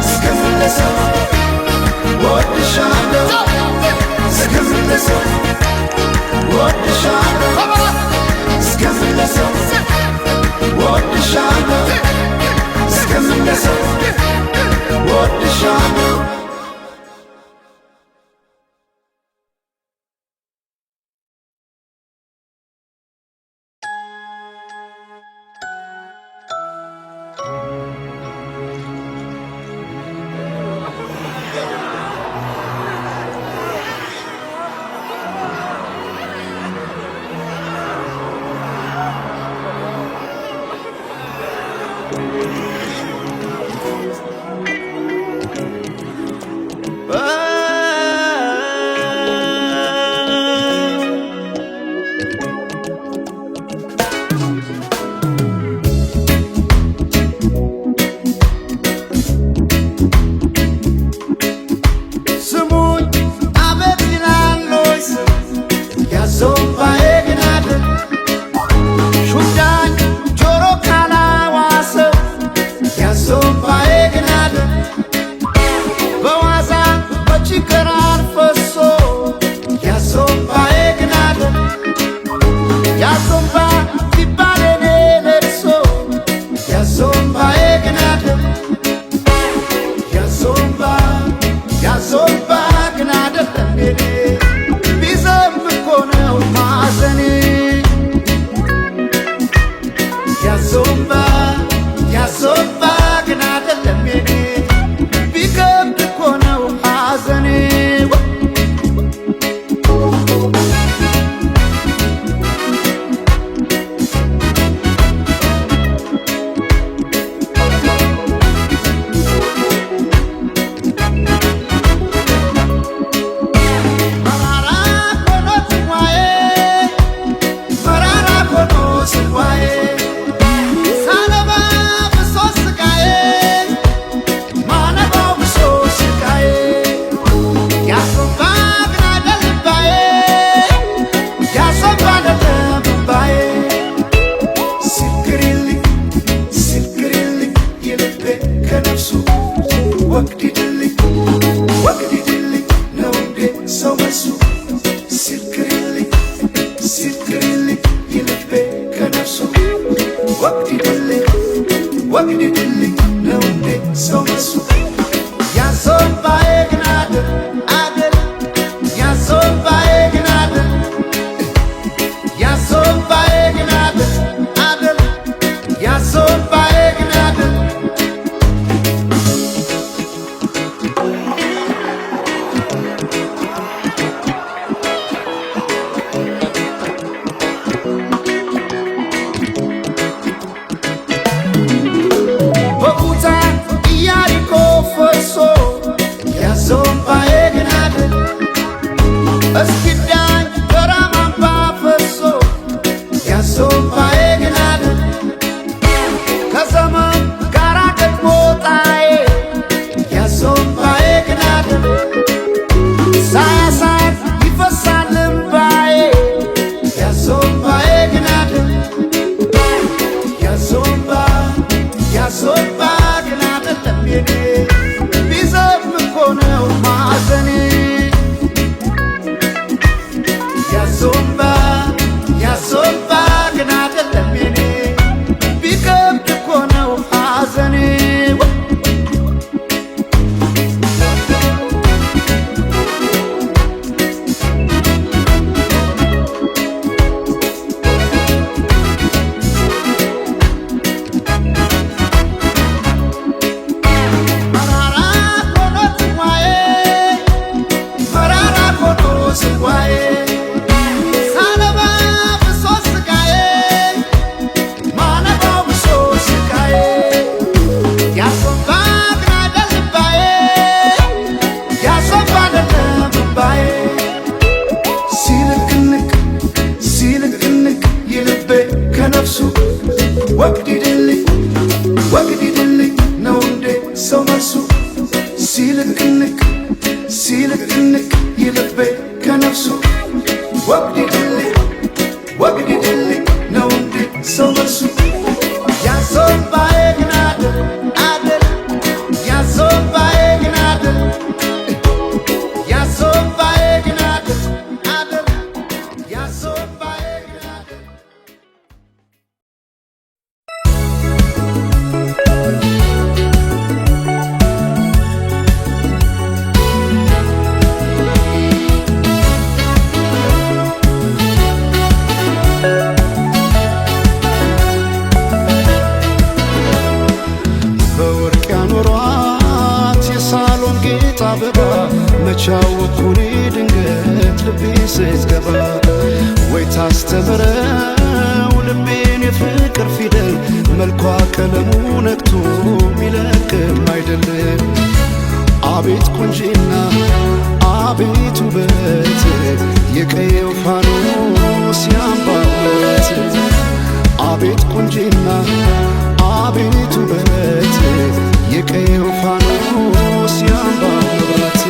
እስክመለሰው እወድሻለሁ እስክመለሰው እወድሻለሁ እስክመለሰው እወድሻለሁ እስክመለሰው እወድሻለሁ። ያዞምባዬ ግን አይደል ያዞምባ ያዞምባ ግን አይደለም የኔ ቢዘንብ እኮ ነው ማዘኔ ያዞምባ ያዞምባ ግን አይደለም የኔ ቢከብድ እኮ ነው ሐዘኔ። መራራ ሆኖ ጽዋዬ መራራ ሆኖ ጽዋዬ ሳነባ ብሶ ስቃዬ ማነባው ብሶ ስቃዬ ያሶባ ግን አይደል እምባዬ ያሶባ አይደለም እምባዬ ስክሪልኝ ስክሪልኝ የልቤ ከነፍሱ ወግዲድልኝ ወግዲድልኝ ነው እንዴ ሰው መልሱ ስክሪልኝ ስክሪልኝ የልቤ ከነፍሱ ወግዲድልኝ ወግዲድልኝ ነው እንዴ ሰው መልሱ ያዞምባዬ ግን አይደል አይደል ያዞምባዬ ግን አይደል ያዞምባዬ ግን አይደል አይደል ያዞምባዬ ግን አይደል። በኩታ ኢያሪኮ ፈርሶ ያዞምባዬ ግን አይደል እስኪዳኝ በራማምባ ፈርሶ ያዞምባዬ ግን አይደል ከዘመን ጋራ ገጥሞ ጣዬ ያዞምባዬ ግን አይደል ሳያሳር ይፈሳል እምባዬ ያዞምባዬ ግን አይደል ያዞምባ ያዞምባ ግን አይደለም የኔ ቢዘንብ እኮ ነው ማዘኔ ያዞምባ ያዞምባ ግን አይደለም የኔ ቢከብድ እኮ ነው ሐዘኔ። መራራ ሆኖ ጽዋዬ መራራ ሆኖ ጽዋዬ ሳነባ ብሶ ስቃዬ ማነባው ብሶ ስቃዬ ያዞምባ ግን አይደል እምባዬ ያዞምባ አይደለም እምባዬ ሲልቅንቅ ሲልቅንቅ የልቤ ከነፍሱ ወግዲድልኝ ወግዲድልኝ ነው እንዴ ሰው መልሱ ሲልቅንቅ ሲልቅንቅ የልቤ ከነፍሱ ወግዲድልኝ ወግዲድልኝ ነው እንዴ ሰው መልሱ ያዞምባዬ ግን አይደል አይደል ያዞምባዬ ግን አይደል ያዞምባዬ ግን አይደል አይደል ያዞምባዬ ግን አይደል። በወርቅ ያኖሯት የሳሎን ጌጥ አበባ መቻወኩኔ ድንገት ልቤ ስትገባ ወይ ታስተምረው ልቤን የፍቅር ፊደል መልኳ ቀለሙ ነክቶ ሚለቅም አይደለም። አቤት ቁንጂና አቤት ውበት የቀየው ፋኖስ ያምባበት አቤት ቁንጂና አቤት ውበት የቀየው ፋኖስ ያምባበት።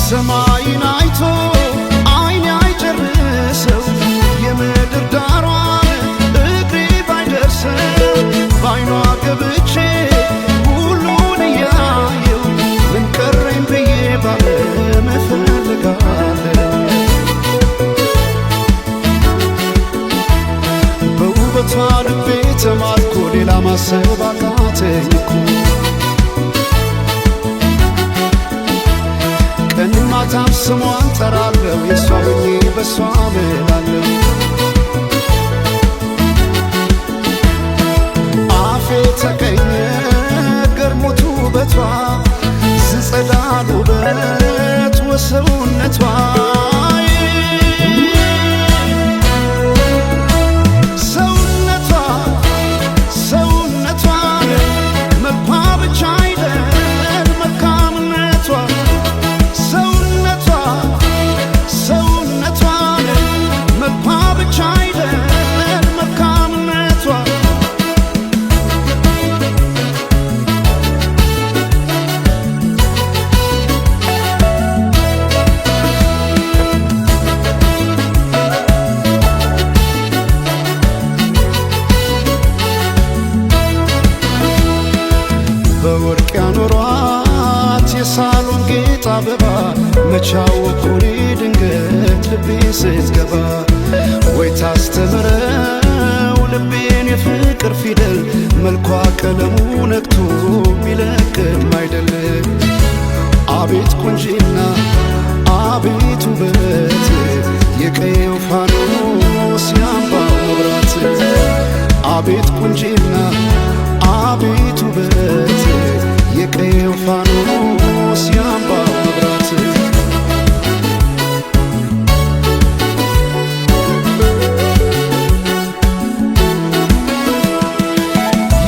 ሰማይን አይቶ አይን አይጨርሰው የምድር ዳሯን እግሬ ባይደርሰው በአይኗ ገብቼ ሁሉን እያየው ምን ቀረኝ ብዬ ባለም እፈልጋለሁ። ማሰብ አቃተኝ እኮ። ቀን ማታም ስሟን ጠራለሁ፣ የሷ ሆኜ በሷ እምላለሁ። አፌ ተቀኘ ገርሞት ውበቷ፣ ዝጸዳል ውበት ወሰውነቷ። ሰውነቷ ሰውነቷ መልኳ ብቻ አይደል መልካምነቷ፣ ሰውነቷ ሰውነቷ መልኳ ብቻ አይደል መልካምነቷ። በወርቅ ያኖሯት የሳሎን ጌጥ አበባ፣ መቻወኩኔ ድንገት ልቤ ስትገባ። ወይ ታስተምረው ልቤን የፍቅር ፊደል፣ መልኳ ቀለሙ ነክቶ ሚለቅም አይደለም። አቤት ቁንጂና አቤት ውበት፣ የቀየው ፋኖስ ያምባው መብራት። አቤት ቁንጂና አቤት ውበት፣ የቀየው ፋኖስ ያምባው መብራት።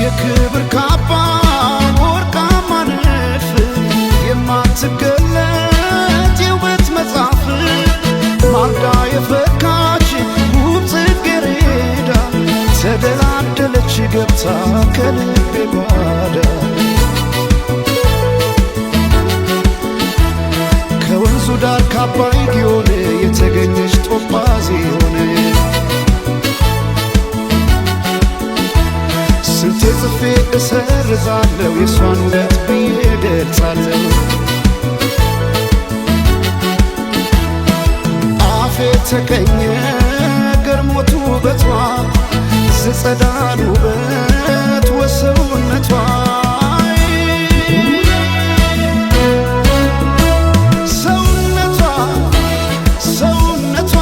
የክብር ካባ ወርቃማ ንድፍ፣ የማትገለጥ የውበት መጽሐፍ፣ ማልዳ የፈካች ውብ ጽጌረዳ፣ ተደላደለች ገብታ ከልቤ ጓዳ። ከወንዙ ዳር ካባይ ጊዮን የተገኘች ጦጳዚዮን፣ ስንቴ ጽፌ እሰርዛለሁ፣ የእሷን ውበት ብዬ እገልጻለሁ። አፌ ተቀኘ ገርሞት ውበቷ፣ ዝጸዳል ውበት ወሰውነቷ። ሰውነቷ ሰውነቷ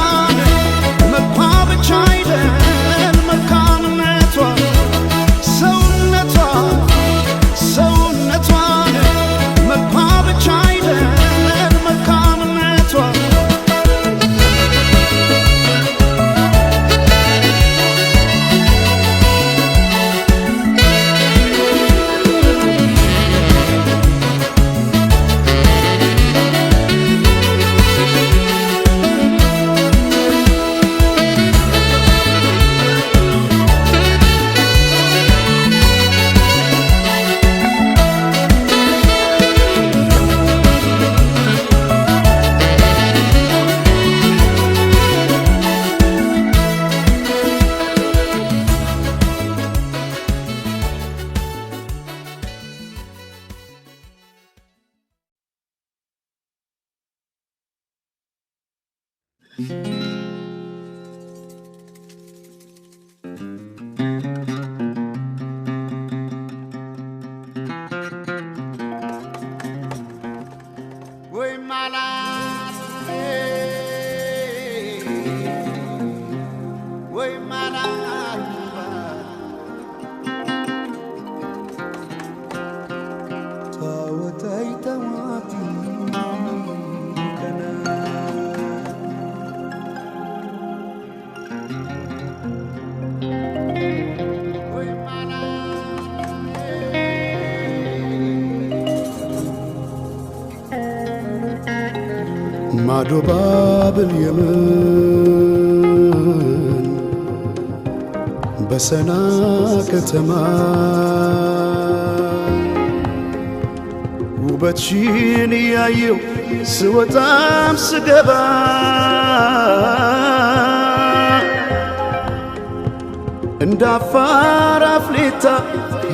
መልኳ ብቻ አይደል መልካምነቷ፣ ሰውነቷ ሰውነቷ መልኳ ብቻ አይደል መልካምነቷ። ወይ ማላት ወይ ማላት ታወታይ ተዋቲ ከና ወይ ማላት ማዶ ባብል የመን በሰና ከተማ፣ ውበትሽን እያየው ስወጣም ስገባ፣ እንደ አፋር አፍሌታ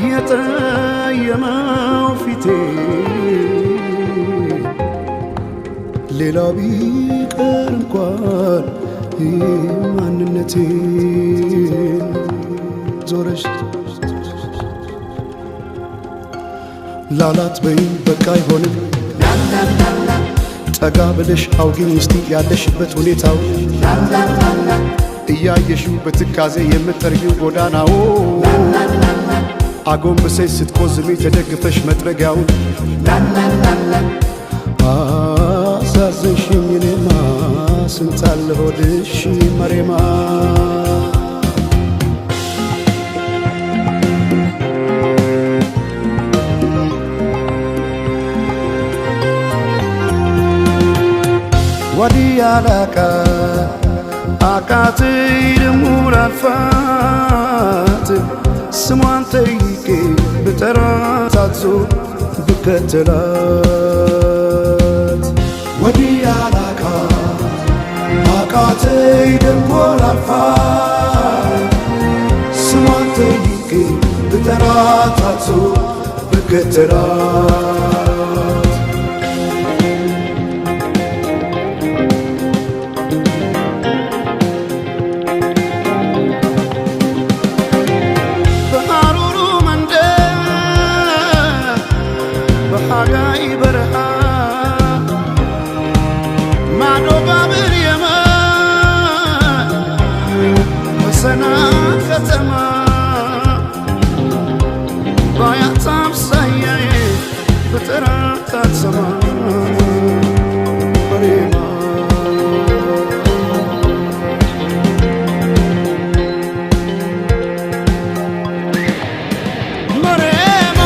የጠየመው ፊቴ፣ ሌላው ቢቀር እንኳን ይህ ማንነቴ ዞረሽ ላላት በይኝ በቃ አይሆንም። ጠጋ ብለሽ አውጊኝ እስቲ ያለሽበት ሁኔታው፣ እያየሽው በትካዜ የምትጠርጊው ጎዳናው፣ አጎንብሰሽ ስትቆዝሚ ተደግፈሽ መጥረጊያውን። አሳዘንሽኝ እኔማ ስንታለ ሆድሽ መሬማ። ወዲህ አላቃ አቃተኝ ደሞ ላልፋት፣ ስሟን ጠይቄ ብጠራት አትዞር ብከተላት። ወዲህ አላቃት አቃተኝ ደሞ ላልፋት፣ ስሟን ጠይቄ ብጠራት አትዞር ብከተላት። በሐሩሩ መንደር በሐጋይ በረሃ ማዶ ባብር የመን በሰና ከተማ ባያት አምሳያዬ ብጠራት አትሰማ መሬማ። መሬማ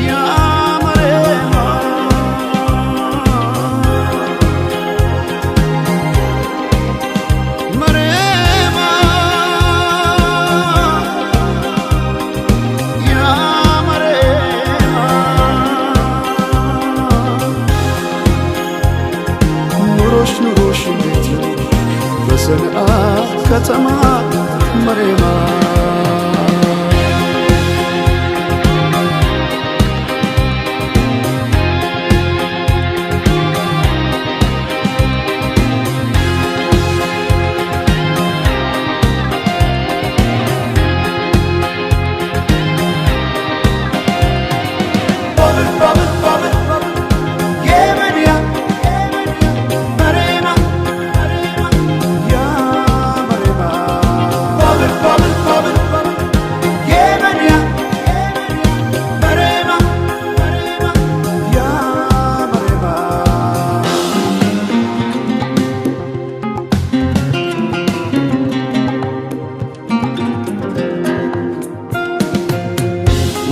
ያ መሬማ መሬማ ያ መሬማ ኑሮሽ ኑሮሽ እንዴት ነው በሰንዓ ከተማ መሬማ? ባብል ባብል ባብል የመንያ መሬማ ያ መሬማ ባብል ባብል ባብል የመንያ መሬማ ያ መሬማ።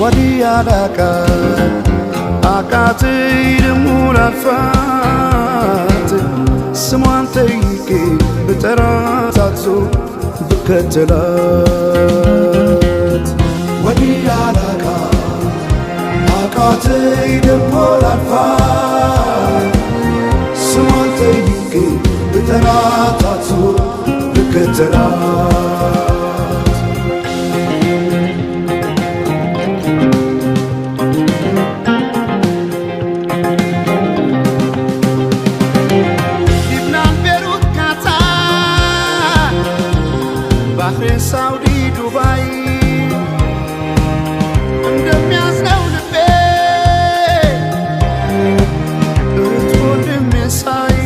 ወዲህ አላቃት አቃተኝ ደሞ ላልፋት፣ ስሟን ጠይቄ ብጠራት አትዞር ብከተላት። ወዲህ አላቃት አቃተኝ ደሞ ላልፋት፣ ስሟን ጠይቄ ብጠራት አትዞር ብከተላት። ሊብናን፣ ቤሩት፣ ካታር፣ ባህሬን፣ ሳውዲ፣ ዱባይ እንደሚያዝነው ልቤ እህት ወንድሜ ሳይ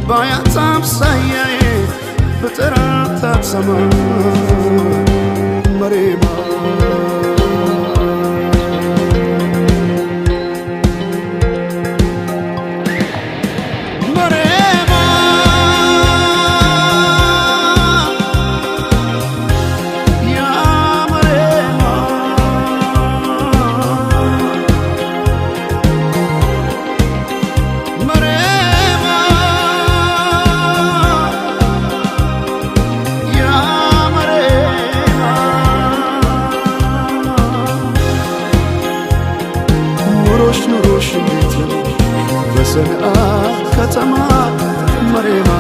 ባያት አምሳያዬ ብጠራት አትሰማ መሬማ። መሬማ ያ መሬማ መሬማ ያ መሬማ ኑሮሽ ኑሮሽ እንዴት ነው በሰንዓ ከተማ መሬማ?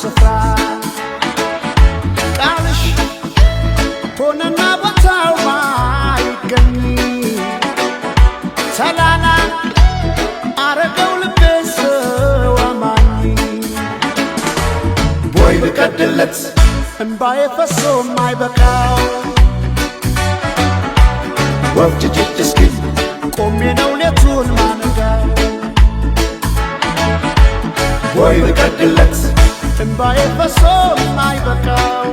ስፍራ ቃልሽ ሆነና ቦታው ማይገኝ ተላላ አረገው ልቤ ሰው አማኝ ቦይ ብቀድለት እምባዬ ፈሶ ማይበቃው ወፍ ጭጭጭ እስኪል ቆሜ ነው ሌቱን ማነጋው ቦይ ብቀድለት እምባዬ ፈሶ ማይበቃው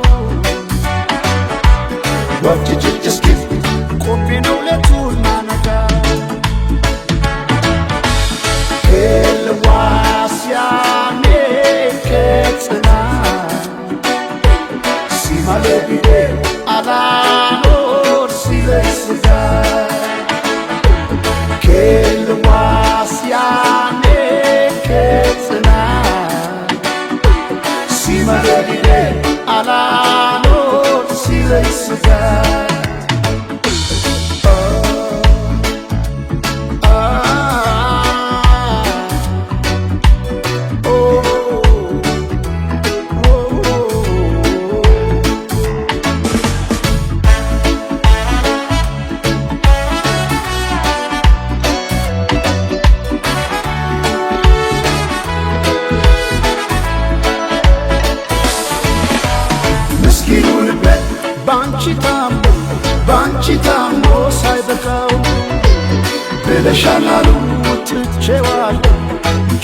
ወፍ ጭጭጭ እስኪል ቆሜ ነው ሌቱን ማነጋው ክልዋስያኔ ከጽና ሲማለቢዴ አላኖር ሲለኝ ስጋ ክልዋስያኔ ከጽና ሲማለቢዴ አላኖር ሲለኝ ስጋ ምስኪኑ ልቤ ባንቺ ታሞ ባንቺ ታሞ ሳይበቃው ብለሻል አሉ ትቼዋለሁ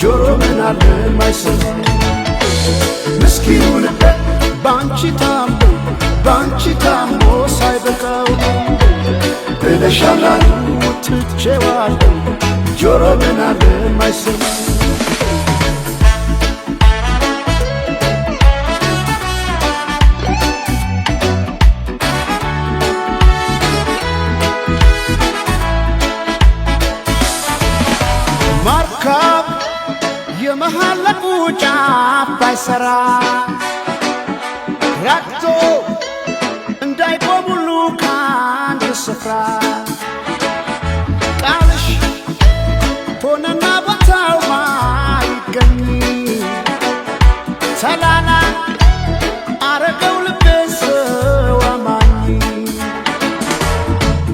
ጆሮ ምን አለ ማይሰማ ምስኪኑ ልቤ ባንቺ ታሞ ባንቺ ታሞ ሳይበቃው ብለሻል አሉ ትቼዋለሁ ጆሮ ምን አለ ማይሰማ መርከብ የመሐለቡ ጫፍ ባይሰራ ረግቶ እንዳይቆም ሁሉ ከአንድ ስፍራ ቃልሽ ሆነና ቦታው ማይገኝ ተላላ አረገው ልቤ ሰው አማኝ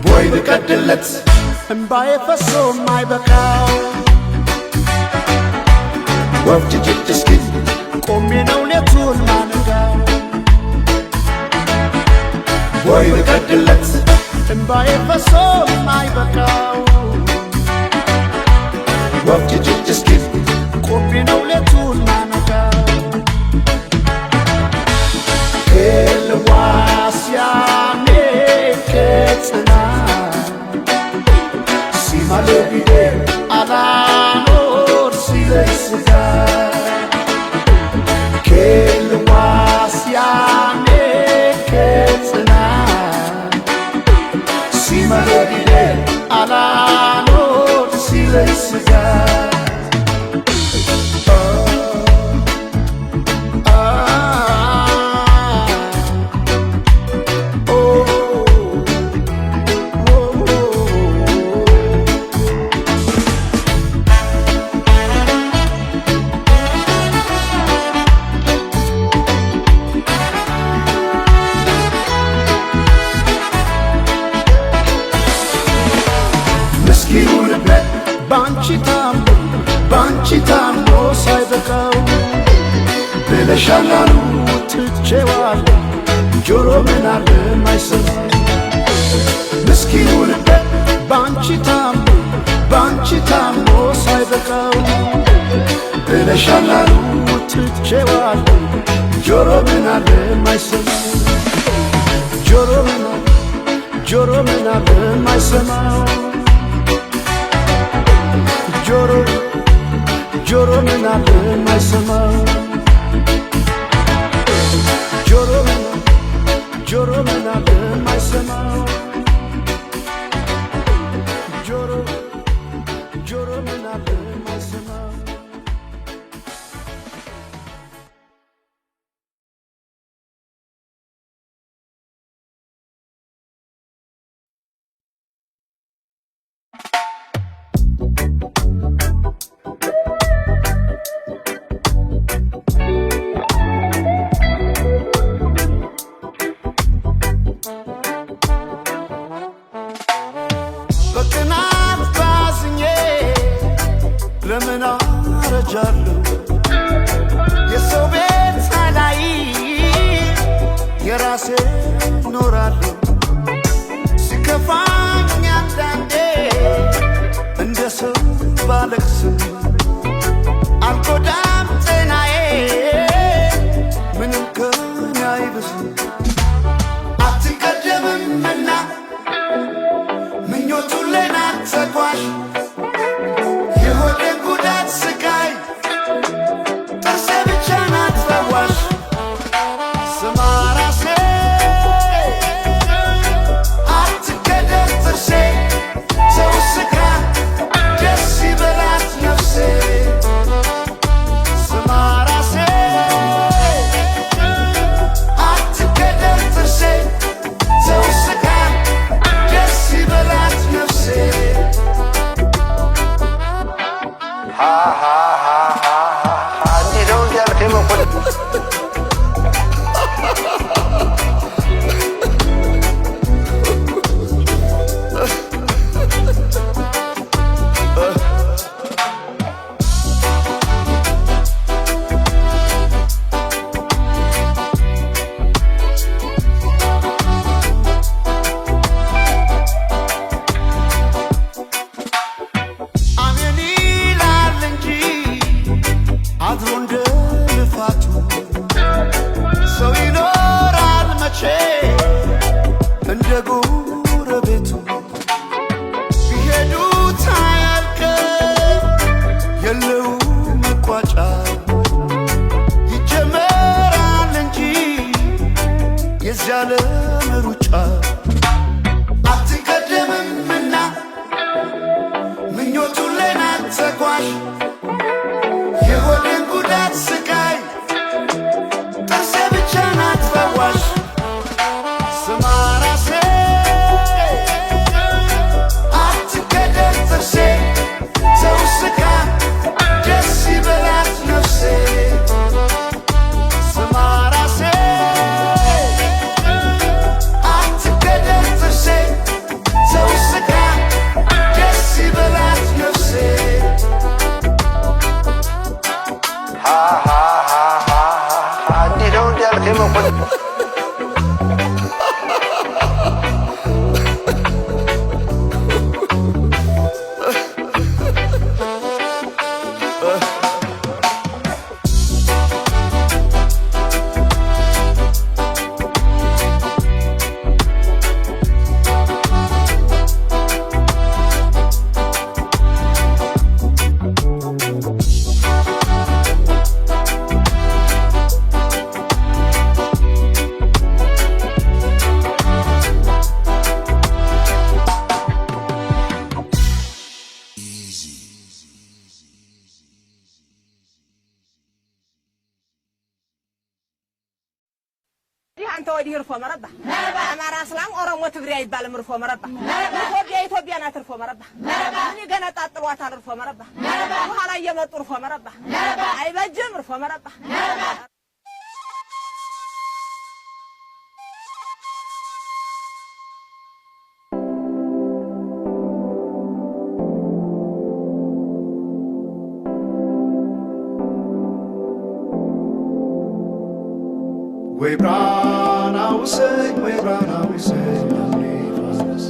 ቦይ ብቀድለት እምባዬ ፈሶ ማይበቃው ወፍ ጭጭጭ እስኪል ቆሜ ነው ሌቱን ማነጋው ቦይ ብቀድለት እምባዬ ፈሶ ማይበቃው ወፍ ጭጭጭ እስኪል ቆሜ ነው ሌቱን ማነጋው ክልዋስያኔ ከጽና ሲማለቢዴ አላኖር ሲለኝ ስጋ ክልዋስያኔ ከጽና ሲማለቢዴ አላኖር ሲለኝ ስጋ ምስኪኑ ልቤ ባንቺ ታሞ ባንቺ ታሞ ሳይበቃው ብለሻል አሉ ትቼዋለሁ ጆሮ ምን አለ ማይሰማ ምስኪኑ ልቤ ባንቺ ታሞ ባንቺ ታሞ ሳይበቃው ብለሻል አሉ ትቼዋለሁ ጆሮ ምን አለ ማይሰማ ጆሮ ምን አለ ጆሮ ምን አለ ማይሰማው ጆሮ ጆሮ ምን አለ ማይሰማው ጆሮ ምን ጆሮ ምን አለ ማይሰማው ጆሮ ጆሮ ምን አለ ማይሰማው Thank እኖራለሁ። የሰው ቤት ሳላይ የራሴ እኖራለሁ። ሲከፋኝ አንዳንዴ እንደ ሰው ባለቅስም አልጎዳም ጤናዬ፣ ምንም ከኔ አይብስም። አትቀደምምና ምኞቱን ሌናት ተጓዥ፣ የሆዴን ጉዳት ስቃይ ጥርሴ ብቻ ናት ፈዋሽ። ስማ ራሴ፣ አትገደል ጥርሴ፣ ሰው ስቃ ደስ ይበላት ነፍሴ። ስማ ራሴ፣ አትገደል ጥርሴ፣ ሰው ስቃ ደስ ይበላት ነፍሴ። እንዲህ ነው እንዲህ ያልከኝ መኮንን? አሜን ይላል እንጂ አድሮ እንደ ልፋቱ ሰው ይኖራል መቼ እንደ ጎረቤቱ። ቢሄዱት አያልቅም፣ የለውም መቋጫ፣ ይጀመራል እንጂ የዚያ ዓለም ሩጫ። አትቀደምምና ምኞቱን ሌናት ተጓዥ፣ የሆዴን ጉዳት ስቃይ ጥርሴ ብቻ ናት ፈዋሽ። ስማ ራሴ፣ አትገደል ጥርሴ፣ ሰው ስቃ ደስ ይበላት ነፍሴ። ስማ ራሴ፣ አትገደል ጥርሴ፣ ሰው ስቃ ደስ ይበላት ነፍሴ። እንዲህ ነው እንዲህ ያልከኝ መኮንን? ይህ አንተ ወዲህ እርፎ መረባ፣ አማራ፣ እስላም፣ ኦሮሞ፣ ትግሬ አይባልም። እርፎ መረባ ኢትዮጵያ ኢትዮጵያ ናት። እርፎ መረባ ምን ይገነጣጥሏታል? እርፎ መረባ በኋላ እየመጡ እርፎ መረባ አይበጅም። እርፎ መረባ። ወይ ብርሃን አውሰኝ፣ ወይ ብርሃን አውሰኝ አምኔ ፋኖስ፣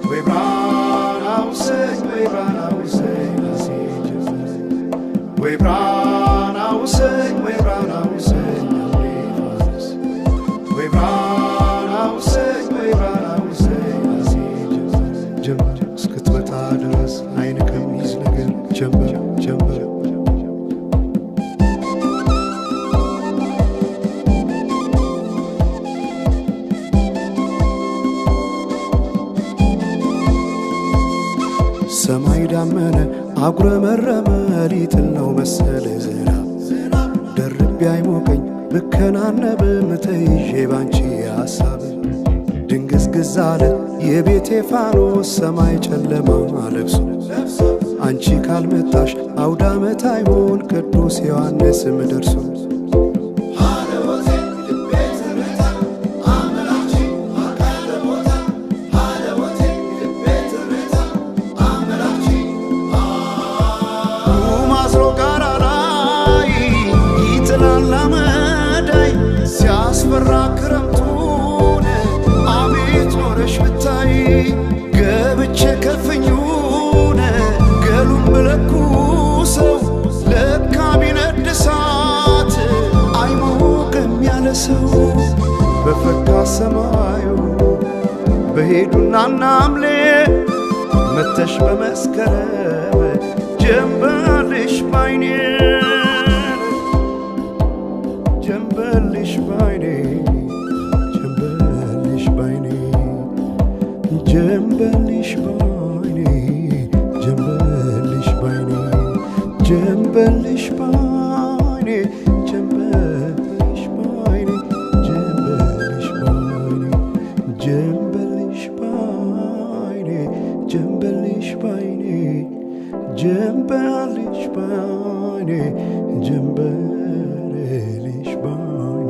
ወይ ብርሃን አውሰኝ፣ ወይ ብርሃን አውሰኝ ራሴ ጀመር፣ ወይ ብርሃን አውሰኝ፣ ወይ ብርሃን አውሰኝ አምኔ ፋኖስ፣ ወይ ብርሃን አውሰኝ፣ ወይ ብርሃን አውሰኝ ራሴ ጀመር። ጀመር እስክትመጣ ድረስ አይን ከሚይዝ ነገር ጀመር ጀመር። ሰማይ ዳመነ አጉረመረመ፣ ሊጥል ነው መሰል ዝናብ። ደርቤ አይሞቀኝ ብከናነብም ተይዤ ባንቺ ሐሳብ። ድንግዝግዝ አለ የቤቴ ፋኖስ፣ ሰማይ ጨለማ ለብሶ። አንቺ ካልመጣሽ አውዳመት አይሆን ቅዱስ ዮሐንስም ደርሶ። ማዝሮ ጋራ ላላመዳይ ሲያስፈራ ክረምቱን አቤት ኖረሽ ብታይ ገብቼ ከፍኙን ገሉን ብለኩሰው ለካ ቢነድ እሳት አይሞቅም ያለ ሰው በፈካ ሰማዩ በሄዱና ናምሌ መተሽ በመስከረም ጀንበልሽ ባይኔ ጀንበልሽ ባይኔ ጀንበልሽ ባይኔ ጀንበልሽ ባይኔ ጀንበልሽ ባይኔ ጀንበልሽ ባይኔ ጀንበልሽ ባይኔ ጀንበልሽ ባይኔ ጀንበልሽ ባይኔ ጀንበልሽ ባይኔ ጀንበልሽ ባይኔ ጀንበልሽ ባይኔ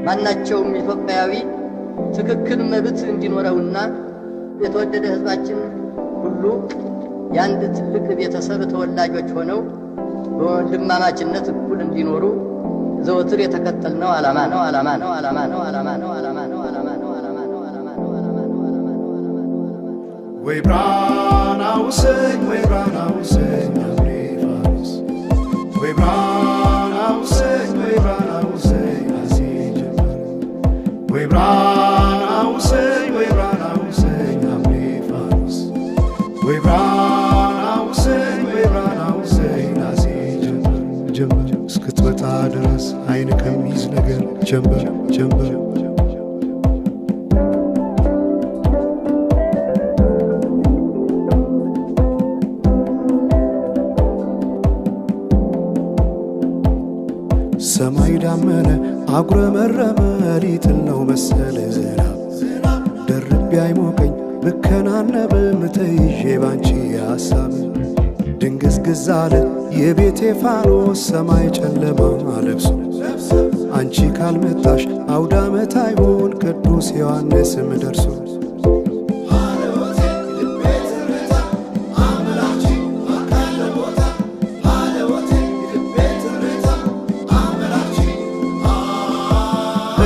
ማናቸውም ኢትዮጵያዊ ትክክል መብት እንዲኖረውና የተወደደ ሕዝባችን ሁሉ የአንድ ትልቅ ቤተሰብ ተወላጆች ሆነው በወንድማማችነት እኩል እንዲኖሩ ዘወትር የተከተልነው ዓላማ ነው። ዓላማ ነው። ዓላማ ነው። ዓላማ ነው። ዓላማ ነው። ዓላማ ነው። ዓላማ ነው። ዓላማ ነው። ዓላማ ነው። ዓላማ ነው። ዓላማ ነው። ወይ ብርሃን አውሰኝ ወይ ብርሃን አውሰኝ አምሬ ፋሪስ ወይ ብርሃን አውሰኝ ወይ ብርሃን አውሰኝ አሴ ጀመር ወይ ብርሃን አውሰኝ ወይ ብርሃን አውሰኝ አምሬ ፋሪስ ወይ ብርሃን አውሰኝ ወይ ብርሃን አውሰኝ አሴ ጀመር ጀመር እስክትመጣ ድረስ አይን ከሚይዝ ነገር ጀንበር ጀንበር ሰማይ ዳመነ አጉረመረመ ሊጥል ነው መሰለ ዝናብ ደርቤ አይሞቀኝ ብከናነብም ተይዤ ባንቺ ሐሳብ ድንግዝግዝ አለ የቤቴ ፋኖስ ሰማይ ጨለማ ለብሶ አንቺ ካልመጣሽ አውደ ዓመት አይሆን ቅዱስ ዮሐንስም ደርሶ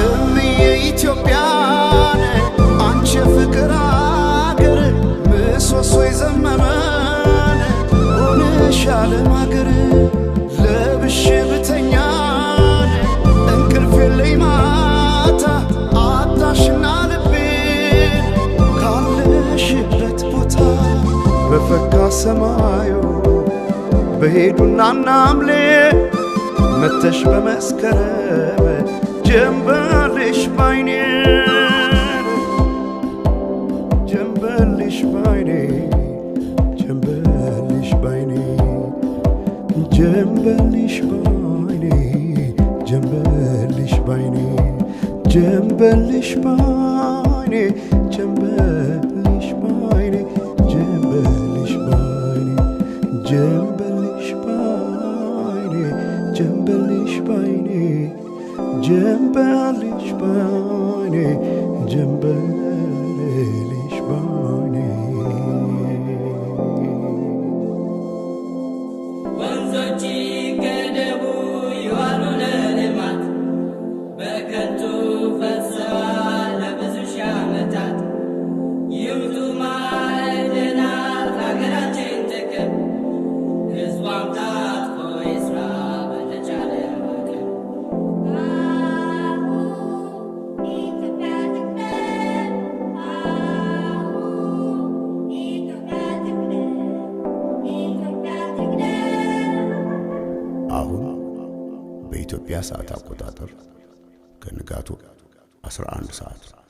እምዬ ኢትዮጵያን አንቺ የፍቅር አገር ምሰሶ የዘመመን ሆነሽ ዓለም አገር ለብሼ ብተኛን እንቅልፍ የለኝ ማታ አጣሽና ልቤን ካለሽበት ቦታ በፈካ ሰማዩ በሄዱና ናምሌ መተሽ በመስከረም ጀንበልሽ ባይኔ ጀንበልሽ ባይኔ ጀንበልሽ ባይኔ ጀንበልሽ ባይኔ ጀንበልሽ ባይኔ ጀንበልሽ ባይኔ ጀንበልሽ ባይኔ ጀንበልሽ ባይኔ ጀንበልሽ ባይኔ ጀንበልሽ ባይኔ ጀንበልሽ ባይኔ ጀንበልሽ ባይኔ ወንዞች ይገደቡ ይዋሉ ለልማት በከንቱ ፈሰዋል ለብዙ ሺህ ዓመታት። ይውጡ ማዕድናት ለሀገራችን ጥቅም ሕዝቧም ታጥቆ ይስራ በተቻለ አቅም። አሁን በኢትዮጵያ ሰዓት አቆጣጠር ከንጋቱ 11 ሰዓት ነው።